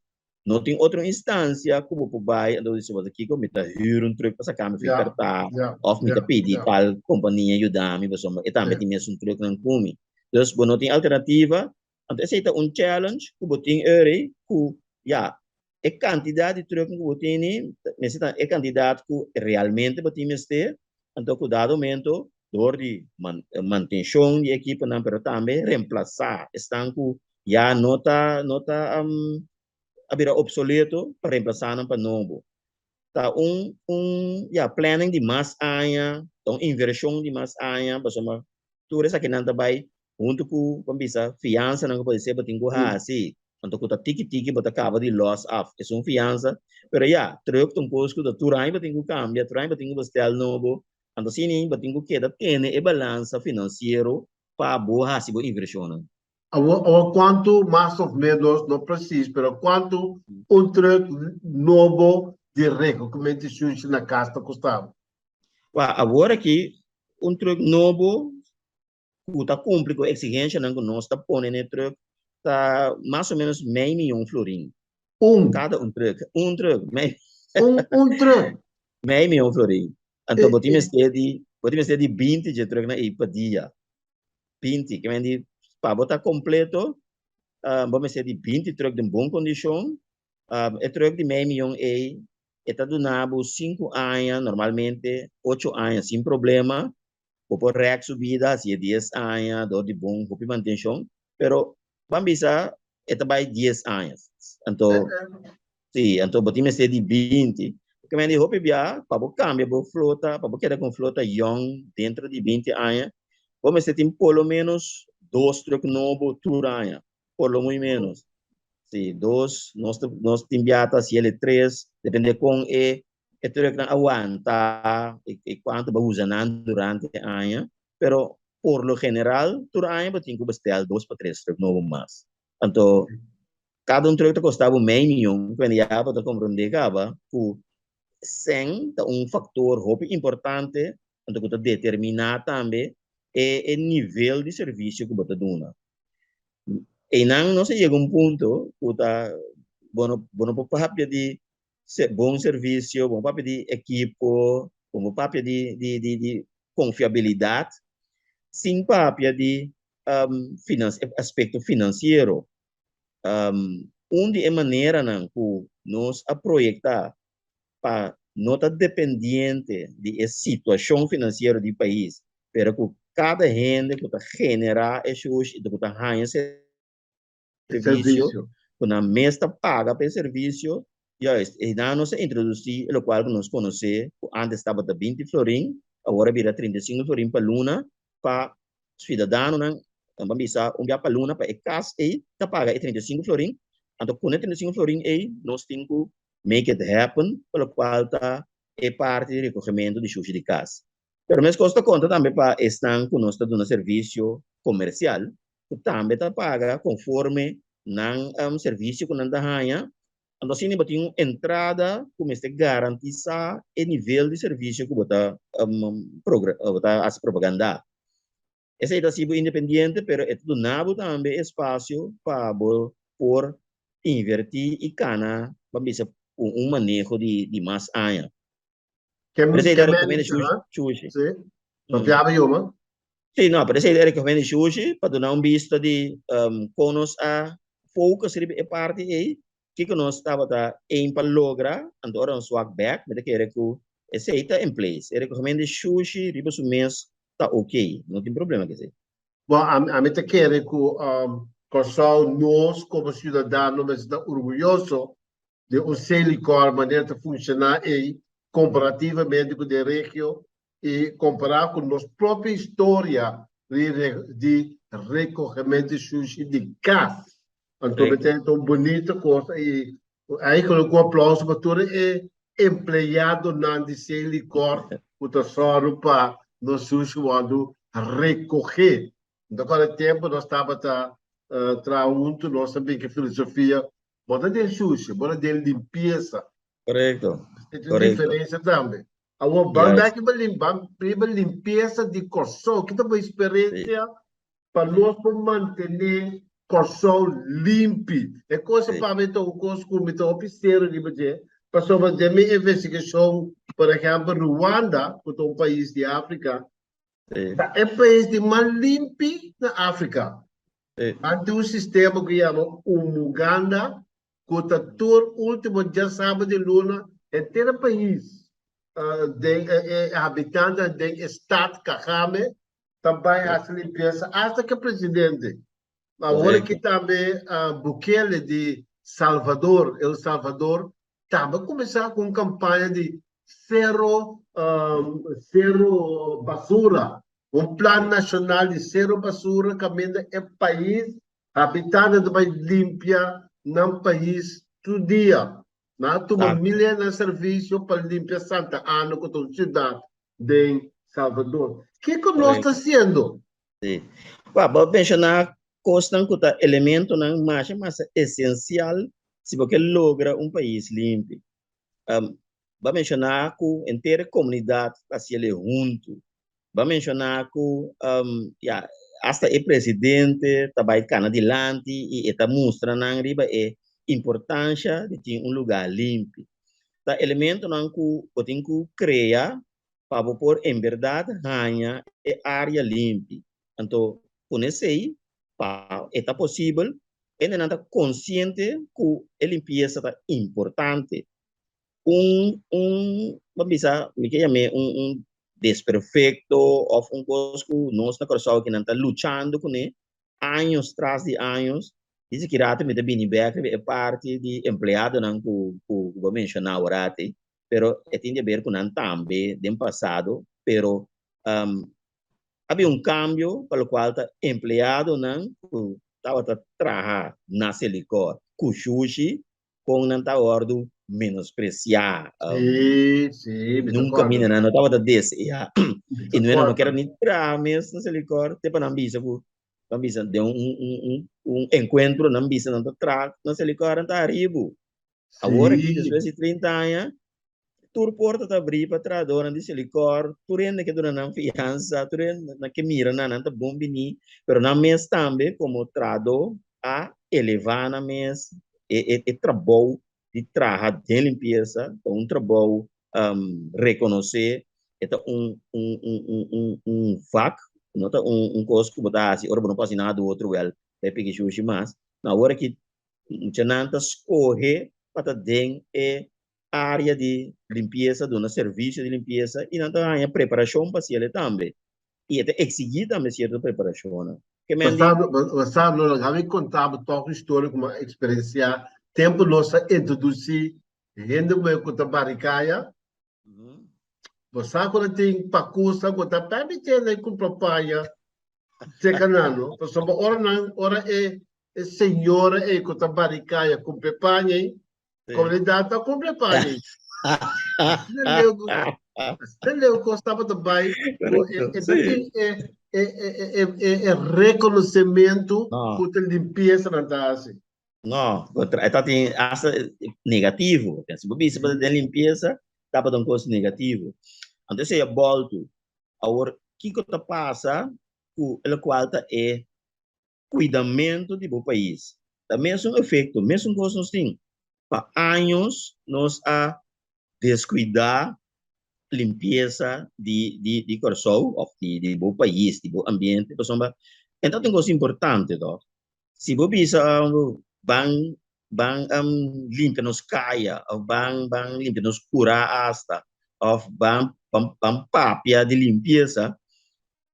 No tin otro instancia cu bo por bay anto dici bo ta kico mi ta huur un truck pa saca mi fi perta of mi ta pidi tal compania yuda mi pasobra e tambe tin mesun trucknan cu mi. Dus bo no tin alternativa, anto esey ta un challenge cu bo tin eri cu ya e cantidad di trucknan cu bo tini mester ta e cantidad cu realmente bo tin mester, anto cu dado momento door di mantencion di ekiponan pero tambe reemplasa esnan cu ya no ta no ta a bira obsoleto pa reemplasa nan pa nobo. Ta un un ya planning di mas aña, ta un inversion di mas aña pasobra tur esakinan ta bai hunto cu ban bisa fiansanan cu pode ser bo tin cu haci, anto cu ta tiki tiki bo ta caba di los af esun fiansa, pero ya truck ta un cos cu ta tur aña bo tin cu cambia, tur aña bo tin cu bestel nobo, anto asina bo tin cu keda tene e balansa financiero pa bo haci bo inversionnan. Awor, awor kuantu mas of menos, no precies, pero kuantu un truck nobo di rekogimento di shushi na kas ta kosta bo? Wa, awor aki un truck nobo ku ta kumpli ku e eksigenshanan ku nos ta pone na e truck ta mas o menos mei miyon florin. Un. Kada un truck, un truck, mei. Un, un truck. Mei miyon florin. Anto bo tin mester di, bo tin mester di binti dje trucknan ei pa dia. 20, ke men di pa bo ta kompleto bo mester di 20 truck den bon kondishon. E truck di mei miyon ei e ta duna bo sinku aña, normalmente ocho aña sin problema. Bo por rèk su bida hasi e dies aña dor di bon hopi mantenshon, pero ban bisa e ta bai dies aña. Anto Sí, anto bo tin mester di 20. Ke men di hopi bia, pa bo kambia bo flota, pa bo keda ku un flota yòn dentro di 20 aña, bo mester tin por lo menos dos trùk nobo tur aña, por lo muy menos. Sí, dos, nos ta, nos tin bia ta hasiel e tres, depende kon e e trùknan a wanta i i kuantu bo a usa nan durante e aña, pero por lo general tur aña bo tin ku bestèl dos pa tres trùk nobo mas. Anto Kada un truck ta kosta bo mei miyon, ku hende ya bo ta komprondé kaba ku sèn ta un faktor hopi importante anto ku ta determiná tambe e e nivel di servisio ku bo ta duna. Einan nos a yega un punto ku ta bo no bo no por papia di bon servisio, bo no por papia di ekipo, bo no por papia di di di di konfiabilidat sin papia di aspekto finansiero. Un di e maneranan ku nos a proyektá pa no ta dependiente di e situashon finansiero di pais, pero ku kada hende ku ta generá e shushi i ku ta haña servisio, ku nan mes ta paga pa e servisio, juist einan nos a introdusí e lokual ku nos konosé ku ántes tabata 20 florin, awor a bira 35 florin pa luna pa Ciudadanonan nan ban bisa un bia pa luna pa e cas ey ta paga e 35 florin, anto con e 35 florin ey nos tin cu make it happen pa locual ta e parti di recogemento di shushi di cas. Pero mescos ta conta tambe pa esnan cu nos ta duna servicio comercial cu tambe ta paga conforme nan servicio cu nan ta haya. Anto asina bo tin un entrada ku mester garantisá e nivel di servisio ku bo ta bo ta hasi propagandá. Esei ta hasi bo independiente, pero e ta duna bo tambe espasio pa bo por invertí i kana, ban bisa, ku un maneho di mas aña. Pero esei ta rekomendá shushi. Sí. Papiaba yoma? Sí, no, pero esei ta rekomendá shushi pa duna un bista di kon nos a focus riba e parti ei, kiko nos tabata aim pa logra, anto ora nos wak bek, mi ta kere ku esei ta in place. E rekomendá shushi riba su mes ta ok, no tin problema ku esei. Bon, ami ta kere ku Kòrsou, nos komo siudadano mester ta orguyoso Den un Selikor manera ta funshoná ei komparativamente ku den regio i kompará ku nos propio historia di rekogementu shushi di kas. Anto mi ta un bunita kos i eigenlijk un aplauso pa tur e empleadonan di Selikor ku ta sòru pa nos shushi wòrdu rekogé. Mi ta kòrda e tempu nos tabata traha huntu nos a bin ku e filosofia Bo ta den sushi, bo ta den limpiesa. Korekto. E tin diferensia tambe. Awor, ban bek riba lim, ban riba limpiesa di Kòrsou. Ki ta bo eksperensia pa nos por mantené? Kòrsou limpi. E kos pa mi ta un kos ku mi ta hopi serio riba dje, pasobra den mi investigashon, por ehèmpel Ruanda, ku ta un pais di Afrika, ta e pais di mas limpi na Afrika. Nan tin un sistema ku yama Umuganda, ku ta tur último djasabra di luna henter e pais den e habitantenan den e stat Kagame ta bai hasi limpiesa asta ku e presidente. Awor aki tambe Bukele di Salvador, El Salvador, tambe a kuminsá ku un kampaña di sero sero basura, un plan nashonal di sero basura kaminda e pais habitantenan ta bai limpia nan pais tur dia. Nan a tuma miles na servisio pa limpia Santa Ana ku ta un siudat den Salvador. Kiko nos ta hasiendo? Sí. Wak, bo a menshoná kosnan ku ta elementonan masha masha esensial si bo ke logra un pais limpi. Bo a menshoná ku henter e komunidat ta hasiel e huntu. Bo a menshoná ku ya, asta e presidente ta bai kana dilanti i e ta mustra nan riba e importansha di tin un lugá limpi. Ta elementonan ku bo tin ku krea pa bo por en berdad haña e área limpi. Anto ku esei, pa e ta posibel, hendenan ta konsiente ku e limpiesa ta importante. Un, un, bo bisa, mi ke yam'é un, un desperfekto òf un kos ku nos na Kòrsou kinan ta luchando kuné años tras di años. Dice ki rato mi ta bini bek riba e parti di empleadonan ku ku bo menshoná aworati, pero e tin di haber ku nan tambe den pasado, pero a bin un kambio pa lokual ta empleadonan ku tabata traha na Selikor ku shushi kon nan ta wòrdu menospresiá. Sí, sí, mi ta Nunka mina nan no tabata deseá. I no no kere ni traha mes na Selikor, te pa nan bisa ku nan bisa den un un un un enkuentro nan bisa nan ta traha na Selikor nan ta haribu. Awor aki despues di 30 aña tur porta ta abrí pa trahadónan di Selikor, tur hende ke duna nan fiansa, tur hende nan ke mira nan, nan ta bon biní, pero nan mes tambe komo trahadó a elevá nan mes, e e e trabou di traha den limpiesa ta un trabou rekonosé, e ta un un un un un un vak, no ta un un kos ku bo ta hasi ora bo no por hasi nada di otro wèl ta e piki shushi mas, no awor aki muchanan ta skohe pa ta den e área di limpiesa, duna servisio di limpiesa i nan ta haña preparashon pa hasiel tambe. I e ta eksigí tambe sierto preparashonnan. Ke men di. Bo sa, Lola, ga mi konta bo tòg un historia ku mi a eksperensiá tempu nos a introdusí hende muhé ku ta bari kaya. Bo sa ku nan tin pakusa ku ta pèmitié nan kumpra paña seka nan, no? Pasobra ora nan, ora e señora ei ku ta bari kaya kumpra e paña ei, Komunidat ta kumpli paña ei. Asina leu ku asina leu kos tabata bai ku e e ta tin e e e e e rekonosementu ku ta limpiesa nan ta hasi. No, e ta tin asta negativo. Si bo bisa pa den limpiesa tabata un kos negativo. Anto esei a bòltu. Awor kiko ta pasa ku e lokual ta e kuidamentu di bo pais. Ta mesun efekto, mesun kos nos tin. Pa años nos a deskuidá limpiesa di di di Kòrsou òf di di bo pais, di bo ambiente, pasobra e ta un kos importante tòg. Si bo bisa ban ban limpia nos kaya òf ban ban limpia nos kurá asta òf ban ban papia di limpiesa,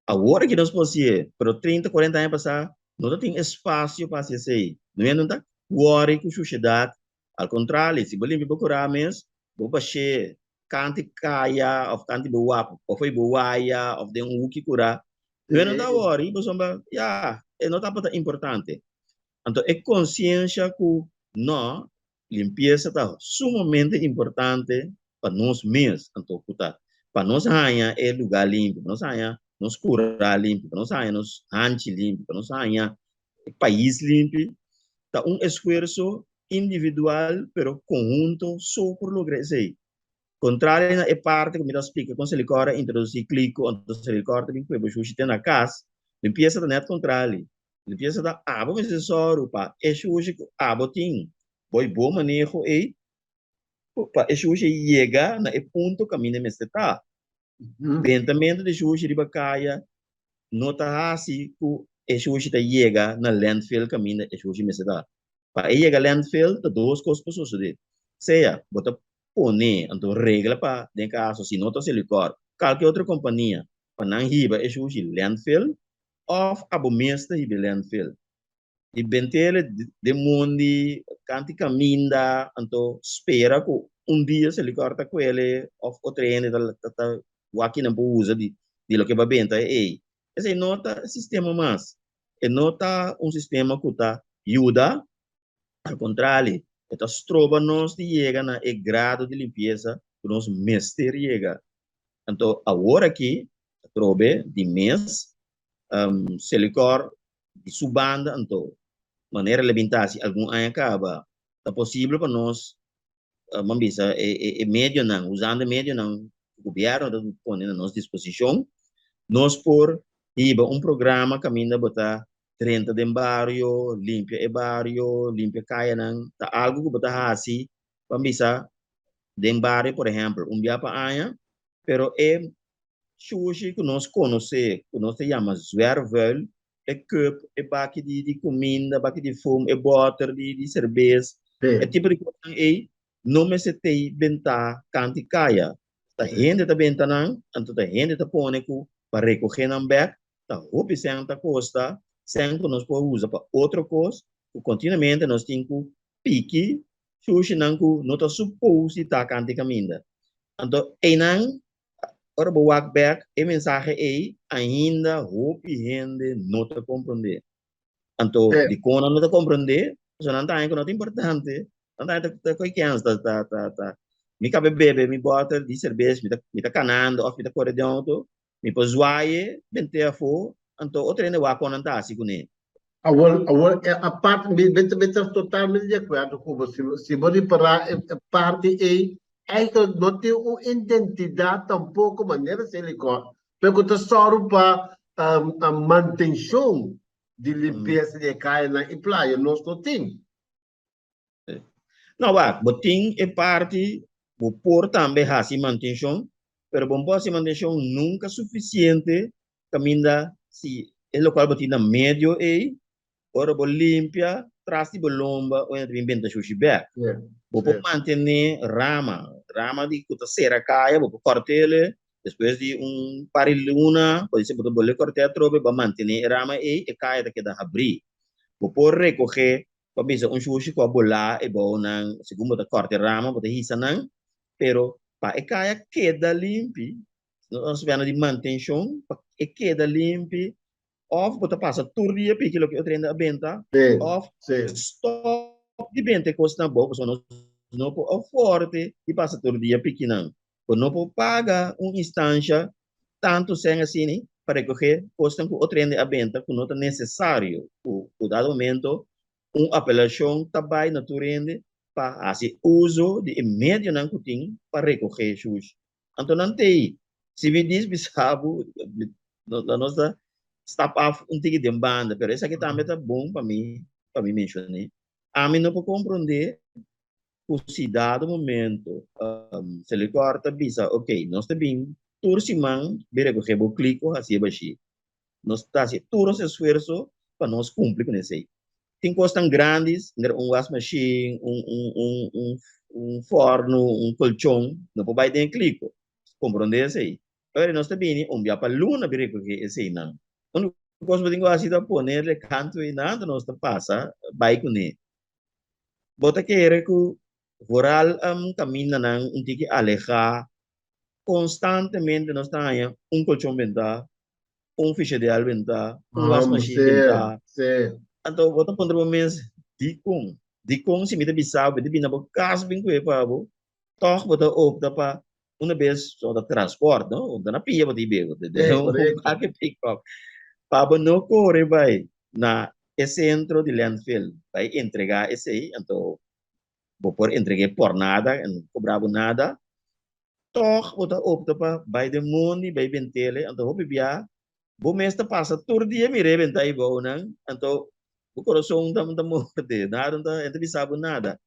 Awor aki nos por hasié, pero trinta, kuarenta aña pasá no ta tin espasio pa hasi esei. No hende no ta wòri ku shushedat. Al kontrali, si bo limpia bo kurá mes, bo bash'é kanti kaya òf kanti bo wap òf ei bo waya òf den un huki kurá. No hende no ta wòri pasobra ya, e no tabata importante. Anto e konsiensha ku no, Limpiesa ta sumamente importante pa nos mes, anto ku ta pa nos haña e lugá limpi, pa nos haña nos kurá limpi, pa nos haña nos hanchi limpi, pa nos haña e pais limpi, ta un esfuerso individual pero konhunto so por logra esei. Kontrali na e parti ku mi ta splika kon Selikor a introdusí kliko, anto Selikor ta bin kue bo shushi te na kas, limpiesa ta nèt kontrali. Limpiesa ta abo mester sòru pa e shushi ku abo tin bo i bo maneho ei pa e shushi yega na e punto kaminda e mester ta. Bentamentu di shushi riba kaya no ta hasi ku e shushi ta yega na landfill kaminda e shushi mester ta. Pa e yega landfill ta dos kos por sosodé, sea bo ta pone anto regla pa den kaso si no ta Selikor kalke otro kompania pa nan hiba e shushi landfill òf abo mes ta hiba e landfill. Di bentele den mondi kanti kaminda anto spera ku un dia Selikor ta kuele òf otro hende ta ta wak kinan por usa di di loke bo a benta ei. Esei no ta sistema mas. E no ta un sistema ku ta yuda, al kontrali e ta stroba nos di yega na e grado di limpiesa ku nos mester yega. Anto awor aki atrobe di mes Selikor di su banda anto manera el a bin ta hasi algun aña kaba ta posibel pa nos ban bisa e medionan usando e medionan ku gobièrnu ta pone na nos disposishon nos por hiba un programa kaminda bo ta drenta den bario limpia e bario limpia kayanan ta algu ku bo ta hasi ban bisa den bario por ehèmpel un bia pa aña pero e shushi ku nos konosé ku nos ta yama zwerfvuil e cup e baki di di kuminda baki di fum e bòter di di serbes e tipo di kosnan ei no mester tei bentá kanti kaya ta hende ta benta nan anto ta hende ta pone ku pa rekogé nan bèk ta hopi sèn ta kosta sèn ku nos por usa pa otro kos ku kontinuamente nos tin ku piki shushinan ku no ta supos di ta kanti kaminda anto einan ora bo wak bek e mensahe ei ainda hopi hende no ta komprondé. Anto dikon nan no ta komprondé? Pasobra nan ta haña ku no ta importante. Nan ta haña ta koe kens ta ta ta ta mi kabe bebe mi bòter di serbes mi ta mi ta kanando òf mi ta kore den outo mi por zwaye bent'é afó anto otro hende wak kon nan ta hasi kuné. Awor awor e apart mi mi ta mi ta totalmente di akuerdo ku bo si si bo ripará e parti ei eigenlijk no tin un identidat tampoko manera Selikor pero ku ta sòru pa mantenshon di limpiesa di e kayanan i playa nos no tin. No wak, bo tin e parti bo por tambe hasi mantenshon, pero bo no por hasi mantenshon nunka sufisiente kaminda si e lokual bo tin na medio ei, ora bo limpia tras di bo lomba ora ta bin benta shushi bek. Bo por mantené rama, rama di ku ta sera kaya bo por kòrt'el despues di un par di luna, podise bo ta bolbe kòrt'é atrobe bo a mantené e rama ei, e kaya ta keda habrí. Bo por rekogé Pa bisa un shushi ku a bolá e bounan, segun bo ta kòrta e rama, bo ta hisa nan, pero pa e kaya keda limpi, nos ta hablando di mantenshon, pa e keda limpi, òf bo ta pasa tur dia piki loke otro hende a benta, òf stòp di benta e kosnan abou, pasobra nos no por afòrte di pasa tur dia piki nan. Bo no por paga un instansha tantu sèn asina pa rekogé kosnan ku otro hende a benta ku no ta nesesario, ku ku dado momento un apelashon ta bai na tur hende pa hasi uso di e medionan ku tin pa rekogé shushi. Anto nan ta ei, si mi dis bisa bo, la nos ta stap af un tiki den banda, pero esaki tambe ta bon pa mi pa mi menshoné. Ami no por komprondé ku si dado momento Selikor ta bisa ok nos ta bin tur siman bin rekoge bo kliko hasié bashí. Nos ta hasi tur nos esfuerso pa nos kumpli ku esei. Tin kosnan grandis manera un wasmashin, un un un un un fòrnu, un kolchon no por bai den e kliko. Komprondé esei. Pero nos ta bini un bia pa luna bin rekoge eseinan. Úniko kos bo tin ku hasi ta ponerle kantu einan anto nos ta pasa bai kuné. Bo ta kere ku vooral kamindanan un tiki alehá, konstantemente nos ta haña un kolchon bentá, un fishedial bentá, un wasmashin bentá. Anto bo ta puntra bo mes, dikon? Dikon si mi ta bisa bo, mi ta bini na bo kas bin ku'e pa bo, tòg bo ta opta pa una bes so ta transport no bo ta na pia bo ta hibe bo ta den un baki pick up pa bo no kore bai na e sentro di landfill bai entrega esei anto bo por entreg'e por nada e no kobra bo nada tog bo ta opta pa bai den mondi bai bentele anto hopi bia. Bo mes ta pasa tur dia mir'é benta ei bounan, anto bo kurason ta ta morde, nada no ta, e no ta bisa bo nada.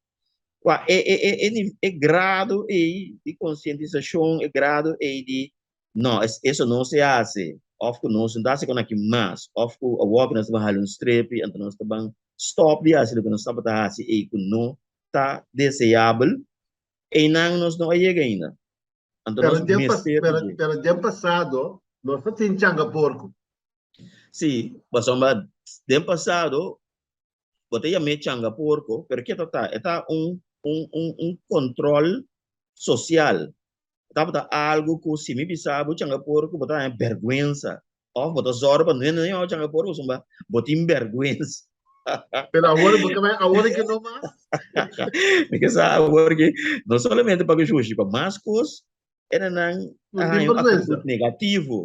Kua e e e e e grado ei di konsientisashon, e grado ei di no, eso no se hase, òf ku nos no ta hasi kon aki mas, òf ku awor ku nos ta ban hala un strepi, anto nos ta ban stòp di hasi loke nos tabata hasi ei ku no ta deseabel, einan nos no a yega ainda. Anto Pero nos den pas, mester pero, di dje. pero den pasado nos ta tin changa porco. Sí, pasobra den pasado bo ta yam'é changa porco, pero ke ta ta? E ta un un un un control social. E tabata algo ku si mi bisa bo changa porco bo ta haña bèrgwensa òf bo ta zòru pa no hende no yama bo changa porco pasobra bo tin bèrgwensa. Pero awor bo ta bai awor ke no mas. Mi ke sa awor ke no solamente pa ku shushi, pa mas kos enanan No a tin haña un bèrgwensa. aktitut negativo.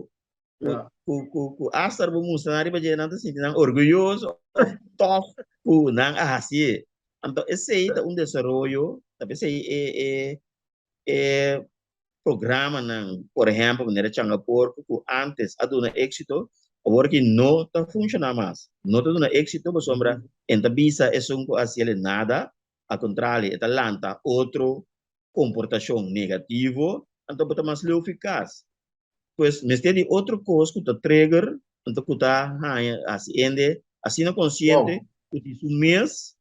Ku Ja. ku ku ku asta bo mustra nan riba dje nan ta sinti nan orguyoso òf tòf ku nan a hasié. Anto esei ta un desaroyo, ta p'esei e e e programanan, por ehèmpel manera Changa Porco ku ántes a duna éksito, awor aki no ta funshoná mas. No ta duna éksito pasobra e no ta bisa esun ku a hasiel nada, al kontrario e ta lanta otro komportashon negativo, anto bo ta mas leu fi kas. Pues mester di otro kos ku ta trigger, anto ku ta haña hasi hende asina konsiente ku di su mes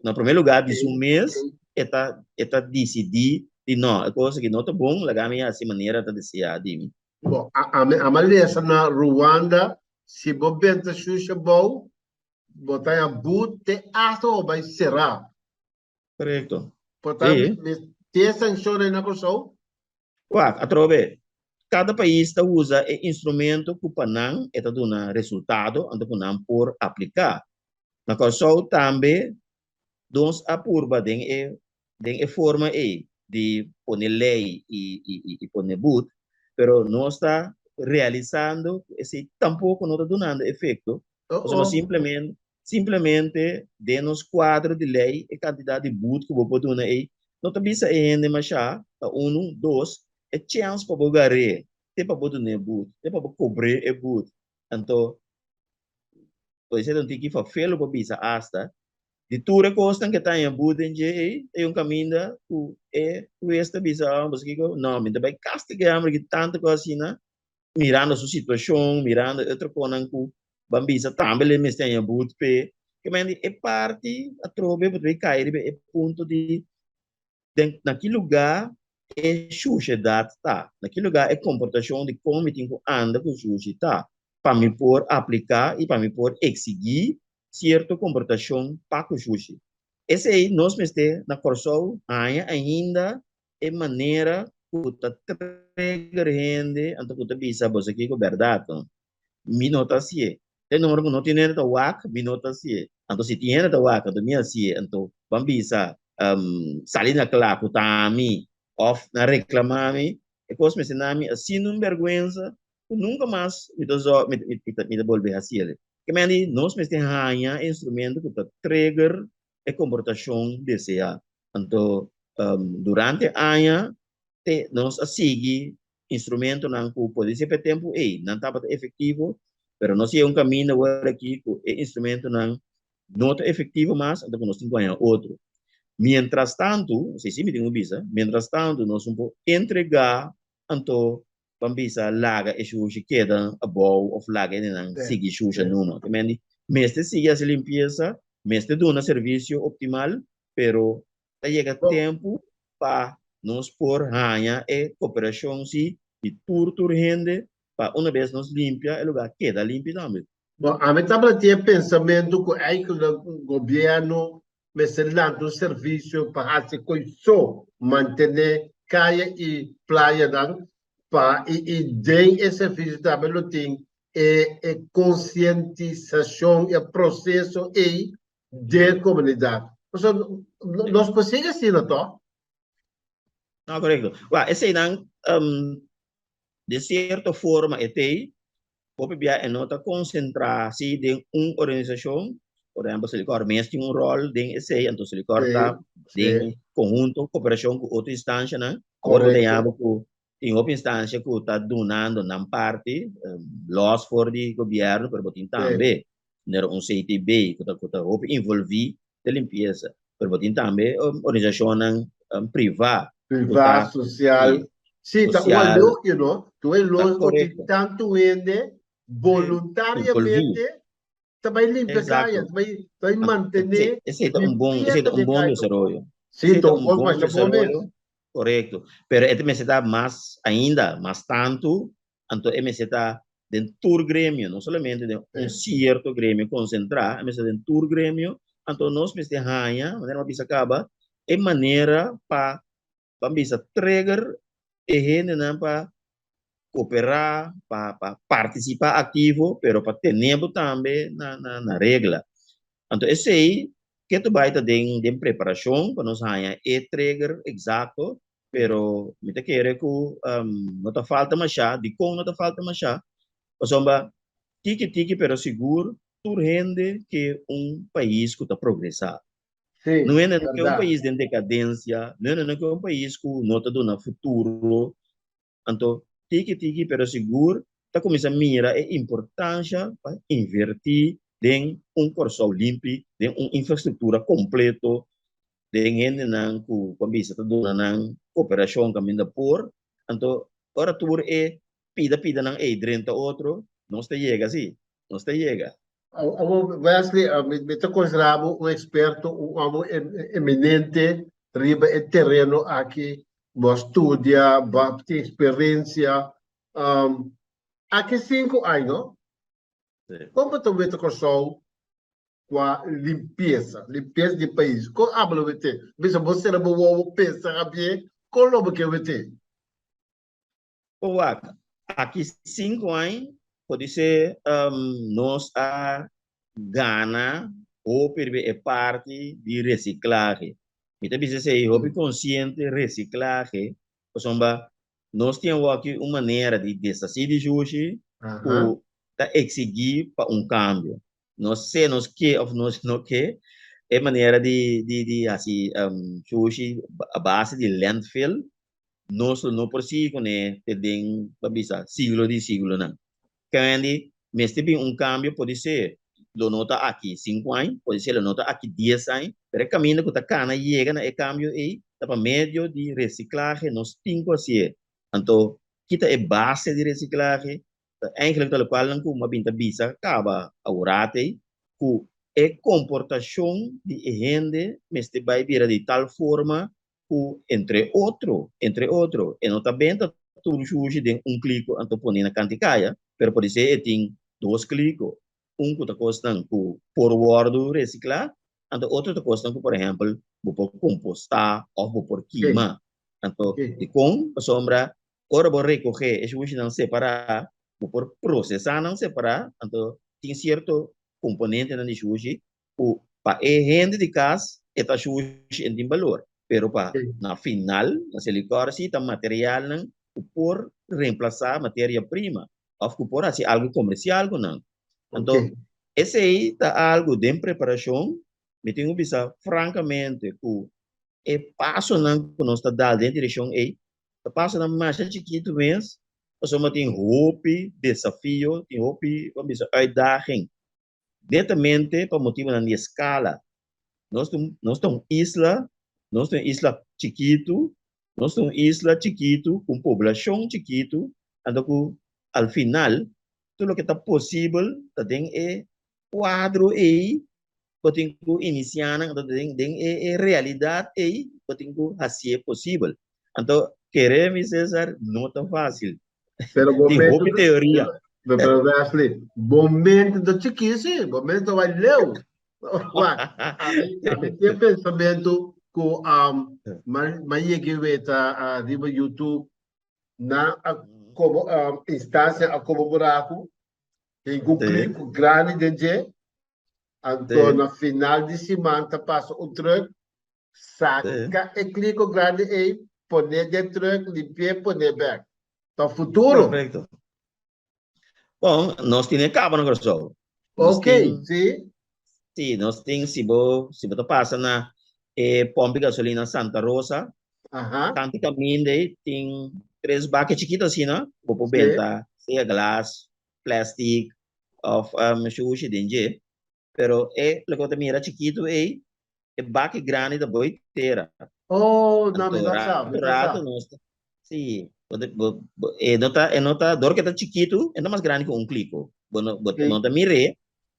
Na primer lugar di su mes e ta e ta disidí di no, e kos aki no ta bon, laga mi hasi manera ta deseá di mi. Bo, a ami a lesa na Ruanda, si bo benta shusha bou, bo ta haña but te asta bo bai será. Korekto. Por ta Sí. mi tin e sanshon ei na Kòrsou? Wak, atrobe, kada pais ta usa e instrumento ku pa nan e ta duna resultado anto ku nan por apliká. Na Kòrsou tambe nos a purba den e den e forma ei di pone lei i i pone but, pero nos ta realisando ku esei tampoko no ta dunando efekto, pasobra simplemente simplemente den nos kuadro di lei e kantidat di but ku bo por duna ei no ta bisa e hende mashá, ta unu, dos, e chèns pa bo gar'é te pa bo dun'é but, te pa bo kobr'é e but. Anto Por esei ta un tiki fafelo pa bisa asta di tur e kosnan ke ta haña but den dje ei, ta un kaminda ku e hues ta bisa, oh, boso kiko? No, mi ta bai kastig'é hamber ki tantu kos asina, mirando su situashon, mirando e otro konan ku ban bisa tambe lo e mester haña but p'e. Ke men di e parti atrobe bo ta bai kai riba e punto di den na ki lugá e shushedat ta, na ki lugá e komportashon di kon mi tin ku anda ku shushi ta, pa mi por apliká i pa mi por eksigí sierto komportashon pa ku shushi. Esei nos mester na Kòrsou haña ainda e manera ku ta trigger hende anto ku ta bisa boso kiko bèrdat no. Mi no ta hasié. Te nomber ku no tin hende ta wak, mi no ta hasié. Anto si tin hende ta wak, anto mi hasié. Anto ban bisa sali na kla ku ta ami òf nan reklamá mi, e kos mester na mi asina un bèrgwensa ku nunka mas mi ta mi mi ta bolbe hasié. Ke men di nos mester haña e instrumento ku ta trigger e komportashon deseá. Anto durante aña te nos a sigui instrumentonan ku podise pa e tempu ei nan tabata efektivo, pero nos yega un kaminda awor aki ku e instrumentonan no ta efektivo mas, anto ku nos tin ku haña otro. Mientras tantu, si si mi tin ku bisa, mientras tantu nos no por entregá anto ban bisa laga e shushi keda abou òf laga e nenan sigui shusha numa. Te men di mester sigui hasi limpiesa, mester duna servisio optimal, pero ta yega tempu pa nos por haña e koperashon si di tur tur hende pa una bes nos limpia e lugar keda limpi tambe. Bon, ami tabata tin e pensamentu ku eigenlijk gobièrnu mester lanta un servisio pa hasi ko'i so mantené kaya i playanan pa i i den e servisio tambe lo tin e e konsientisashon e proseso ei den komunidat. Pasobra nos por sigui asina tòg? No, korekto. Wak, eseinan den sierto forma e t'ei, hopi bia e no ta konsentrá si den un organisashon, por ehèmpel Selikor mes tin un ròl den esei, anto Selikor ta den konhunto, koperashon ku otro instanshanan. Awor bo ta yama ku. Tin hopi instancia cu ta dunando nan parti, los for di gobierno, pero bo tin tambe manera un CTB cu ta cu ta hopi involvi den limpieza. Pero bo tin tambe organisacionnan priva cu Priva, ta, social. si, Sí, ta un social, elogio, no? Ta un ta elogio cu tin correcto. tantu hende Involvi. boluntariamente ta bai limpia kaya, Exacto. ta bai ta bai mantené Esei ta un bon, esei limpiesa ta un den bon kaya. desaroyo. Sí, Esei ta ta un un kos bon masha bon mes. desaroyo, korekto. Pero e ta mester ta mas ainda, mas tantu, anto e mester ta den tur gremio, no solamente den un sierto gremio konsentrá, e mester ta den tur gremio, anto nos mester haña, manera mi a bisa kaba, e manera pa ban bisa trigger e hendenan pa cooperá, pa pa participá activo, pero pa tene bo tambe na na na regla. Anto esei ke ta bai ta den den preparacion pa nos haña e trigger exacto, pero mi ta kere cu no ta falta mashá. Dicon no ta falta mashá? Pasobra tiki tiki pero sigur tur hende ke un pais cu ta progresá. Sí, No hende no ke un berdad. pais den decadencia, no hende no ke un pais cu no ta duna futuro. Anto, tiki tiki pero sigur ta cuminsa mira e importancia pa inverti den un Corsou limpi, den un infrastructura completo, den hendenan cu por bisa ta duna nan cooperacion caminda por. Anto, ora tur e pida pidanan ey drenta otro, nos ta yega si, nos ta yega. Awor, Wesley, mi ta considera bo un experto, un homber eminente riba e tereno aki. Bo a studia, bo a tin experiencia. Aki sinku aña, no? Kon bo ta weta Kòrsou kua limpiesa, limpiesa di pais? Kon abo lo wet'é? Bisa bo sera bo wowo pensa rabié, kon lo bo ke wet'é? Bo wak, aki sinku aña podisé nos a gana hopi riba e parti di resiklahe. Mi ta bisa esei hopi konsiente resiklahe pasobra nos tin awor-aki un manera di deshasí di shushi ku ta eksigí pa un kambio. Nos se nos ke òf nos no ke, e manera di di hasi shushi a base di landfill nos lo no por sigui kuné te den, pa bisa, siglo di siglonan. Candy, mester bin un kambio, podisé lo no ta aki sinku aña, podisé lo no ta aki dies aña, pero e kaminda ku ta kana yega na e kambio ei ta pa medio di resiklahe, nos tin ku hasié. Anto, ki ta e base di resiklahe? Ta eigenlijk ta lokualnan ku mi a bin ta bisa kaba aworat ei, ku e komportashon di e hende mester bai bira di tal forma ku entre otro, entre otro, e no ta benta tur shushi den un kliko anto pone na kanti kaya, pero podisé e tin dos kliko, un ku ta kosnan ku por wòrdu resiklá, anto otro ta kosnan ku por ehèmpel bo por kompostá òf bo por kima. Anto dikon? Pasobra ora bo rekogé e shushinan separá, bo por prosesá nan separá, anto tin sierto komponentenan di shushi ku pa e hende di kas e ta shushi en tin balor, pero pa na final, na Selikor si ta materialnan ku por remplasá materia prima òf ku por hasi algu komersial ku nan. Anto esei ta algu den preparashon, mi tin ku bisa frankamente ku e pasonan ku nos ta dal den direkshon ei ta pasonan masha chikitu mes, pasobra tin hopi desafio, tin hopi, bo bisa, uitdaging. Netamente pa motibunan di eskala. Nos ta un, nos ta un isla, nos ta un isla chikitu, nos ta un isla chikitu ku un poblashon chikitu, anto ku al final tur loke ta posibel ta den e kuadro ei bo tin ku inisiá nan, anto den den e e realidat ei bo tin ku hasié posibel. Anto kere mi Cesar no ta fásil. Pero bo Tin mente hopi teoria. Pero Wesley, bo mente ta chikí sí, bo mente ta bai leu. Wak, ami, ami tin pensamentu ku um, m'a yega weta uh, riba YouTube nan a komo um, instansia a komo buraku, tin ku klik grandi den dje, anto na final di siman ta pasa un truck Saka e kliko grandi ei, pon'é den trùk, limpi'é, pon'é bèk. Ta futuro. Perfecto. Bon, nos tin e kaba na Kòrsou. Nos Ok, tin, sí. sí, nos tin, si bo, si bo ta pasa na e pòmp di gasolina Santa Rosa, Aha. tantu kaminda ei tin. tres baki chikito asina, bo por benta sea glas, plastic of shushi den dje. Pero e loke bo ta mira chikitu ei, e baki grandi ta boi tera. Oh, no, Anto mi ta sa, rato mi ta sa. rato nos ta, sí, bo ta, bo, bo, e no ta, e no ta, dor ke ta chikitu, e no mas grandi ku un kliko. Bo no, bo no Sí, ta mir'é,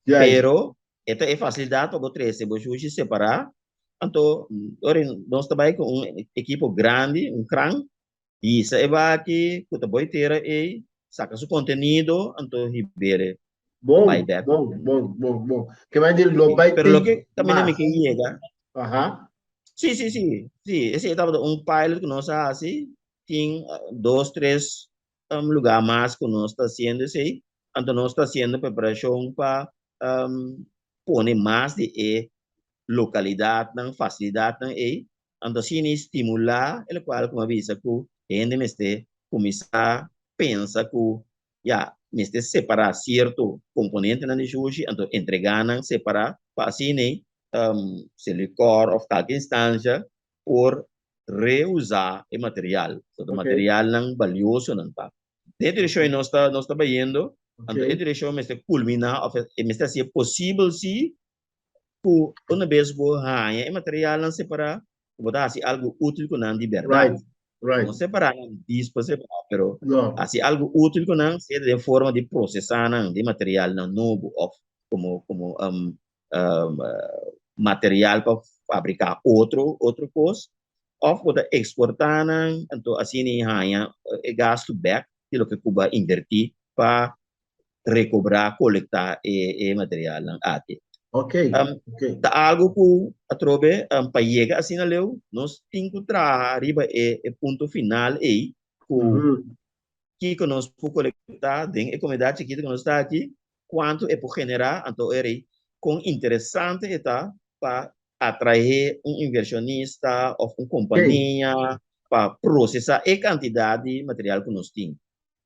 juist. pero e ta e fasilidat pa bo trese bo shushi separá. Anto, ora nos ta bai ku un ekipo grandi, un kran, hisa e baki ku ta boi tera ei, saka su kontenido, anto hib'é Bon, bai bèk. bon, bon, bon, bon. Ke bai di lo bai Pero tin loke kaminda mi mas. ke yega. Sí, sí, sí, sí, esei tabata un pilot ku nos a hasi, tin dos, tres lugá mas ku nos ta hasiendo esei, anto nos ta hasiendo preparashon pa pone mas di e lokalidatnan, fasilidatnan ei, anto asina i stimulá e lokual ku mi a bisa ku hende mester kuminsá pensa ku ya mester separá sierto komponentenan di shushi anto entregá nan separá pa asina ei Selikor òf kalke instansha por reusá e material. So ta materialnan baliosonan ta. Den e direkshon ei nos ta nos ta bayendo, anto e direkshon mester kulminá òf e mester hasié posibel si ku una bes bo haña e materialnan separá, ku bo ta hasi algu útil ku nan di bèrdat. No separá nan dis pa separá, pero hasi algu útil ku nan, sea den forma di prosesá nan den materialnan nobo òf komo komo material pa fabriká otro otro kos, òf bo ta eksportá nan, anto asina e haña e gastu bèk di loke ku bo a invertí pa rekobrá, kolektá e materialnan aki. Ta algu ku atrobe pa yega asina leu nos tin ku traha riba e punto final ei ku kiko nos por kolektá den e komunidat chikitu ku nos ta aki, kuantu e por generá, anto e rei kon interesante e ta pa atraé un invershonista òf un kompania pa prosesá e kantidat di material ku nos tin.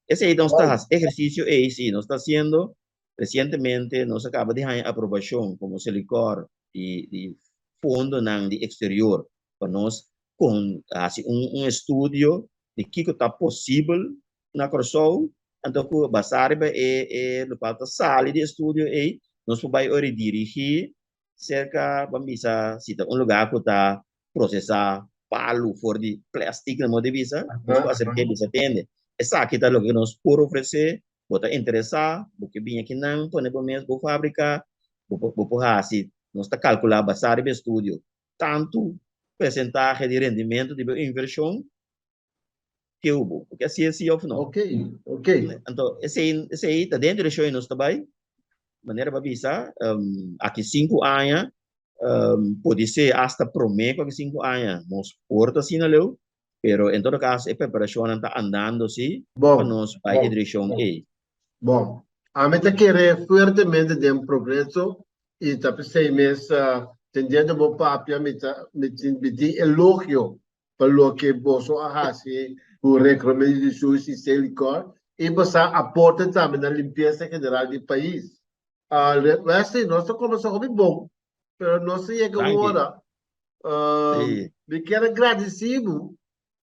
Esei nos ta hasi, ehersisio ei si nos ta hasiendo. Resientemente nos a kaba di haña aprobashon komo Selikor di di fondonan di eksterior pa nos kon hasi un un estudio di kiko ta posibel na Kòrsou, anto ku basá riba e e lokual ta sali di estudio ei nos por bai ora dirigí serka ban bisa si ta un lugá ku ta prosesá palu for di plèstik na modo di bisa, nos por aserk'é bisa tende esaki ta loke nos por ofresé, bo ta interesá, bo ke bini akinan pone bo mes bo fábrika, bo por bo por hasi, nos ta kalkulá basá riba e estudio tantu persentahe di rendimentu di bo invershon ke hubo. Bo ke hasié si òf no? Ok, ok. Anto esei esei ta den direkshon nos ta bai, manera bo a bisa, aki sinku aña, podisé asta promé ku aki sinku aña nos por ta asina leu, pero en todo kaso e preparashonnan ta andando si pa nos bai e direkshon ei. Bon, ami ta kere fuertemente den progreso i ta p'esei mes tendiendo bo papia mi ta mi tin mi tin elogio pa loke boso a hasi ku Recromedi di Shushi i Selikor i boso a aporte tambe na limpiesa general di pais. Wesley, nos ta kombersa hopi bon, pero nos ta yega un ora. Mi kier a gradisí bo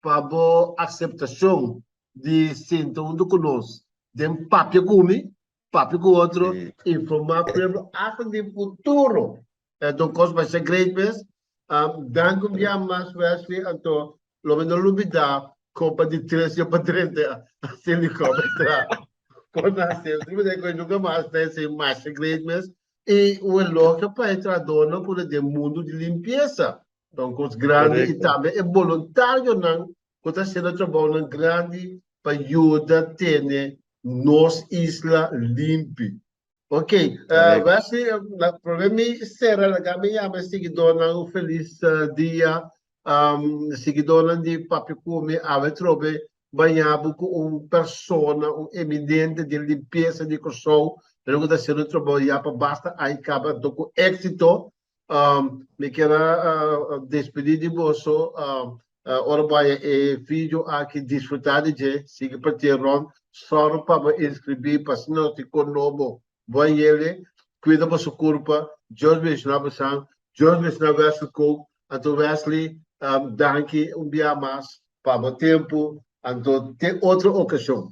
pa bo akseptashon di sinta huntu ku nos den papia ku mi, papia ku otro, informá pueblo asta di futuro. E ta un kos masha great mes. Danki un bia mas Wesley, anto lo mi no lubida kon pa di tres yo pa drenta Silicon tra kon na hasi esei pasobra nunka mas ta esei masha great mes i un elogio pa e trahadornan ku ta den mundu di limpiesa ta un kos grandi i tambe e boluntarionan ku ta hasiendo trabounan grandi pa yuda tene nos isla limpi. Ok, Wesley, prome mi sera laga mi yama e siguidornan un felis dia. Siguidornan di Papia Ku Mi awe trobe baña bo ku un persona, un eminente den limpiesa di Kòrsou, pero ku ta hasiendo trabou ya pa basta aña kaba anto ku éksito. Mi kier a despedí di boso. Ora bo haya e video aki, disfrutá di dje, sigui partié rònt, sòru pa bo inskribí pa asina nos tin kono bo. Bo a yele, kuida boso kurpa, Dios benshoná bosan, Dios benshoná Wesley Kook. Anto Wesley, danki un bia mas pa bo tempu. Anto te otro okashon.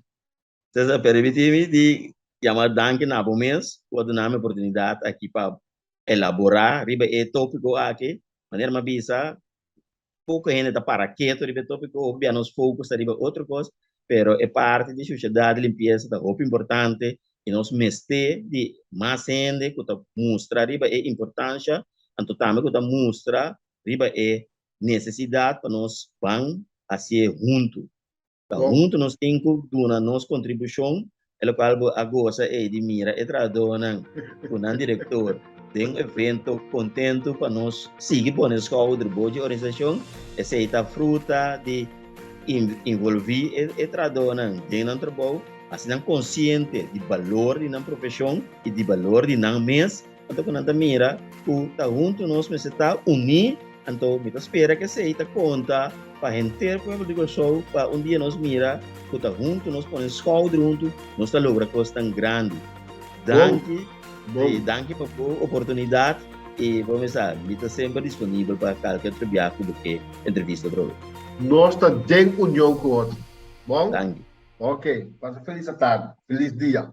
Cesar, permití mi di yama danki na bo mes ku a duna mi oportunidat aki pa elaborá riba e tópiko aki. Manera mi a bisa, poko hende ta para ketu riba e tópiko, hopi bia nos focus ta riba otro kos, pero e parti di shushedat di limpiesa ta hopi importante i nos mester di mas hende ku ta mustra riba e importansha, anto tambe ku ta mustra riba e nesesidat pa nos ban hasié huntu. Ta huntu nos tin ku duna nos kontribushon, e lokual bo a gosa ei di mira e trahadónan ku nan direktor den un evento kontentu pa nos sigui pone skouder bo dje organisashon. Esei ta fruta di involví e trahadónan den nan trabou, hasi nan konsiente di balor di nan profeshon i di balor di nan mes. Anto ku nan ta mira ku ta huntu nos mester ta uní, anto mi ta spera ku esei ta konta pa henter pueblo di Kòrsou pa un dia nos mira ku ta huntu nos pone skouder huntu nos ta logra kosnan grandi. Danki i danki pa bo oportunidat i bo mester sa mi ta semper disponibel pa kalke otro biaha ku bo ke entrevista otro bes. Nos ta den union ku otro. Bon? Danki. Ok, pasa felis atardi. Felis dia.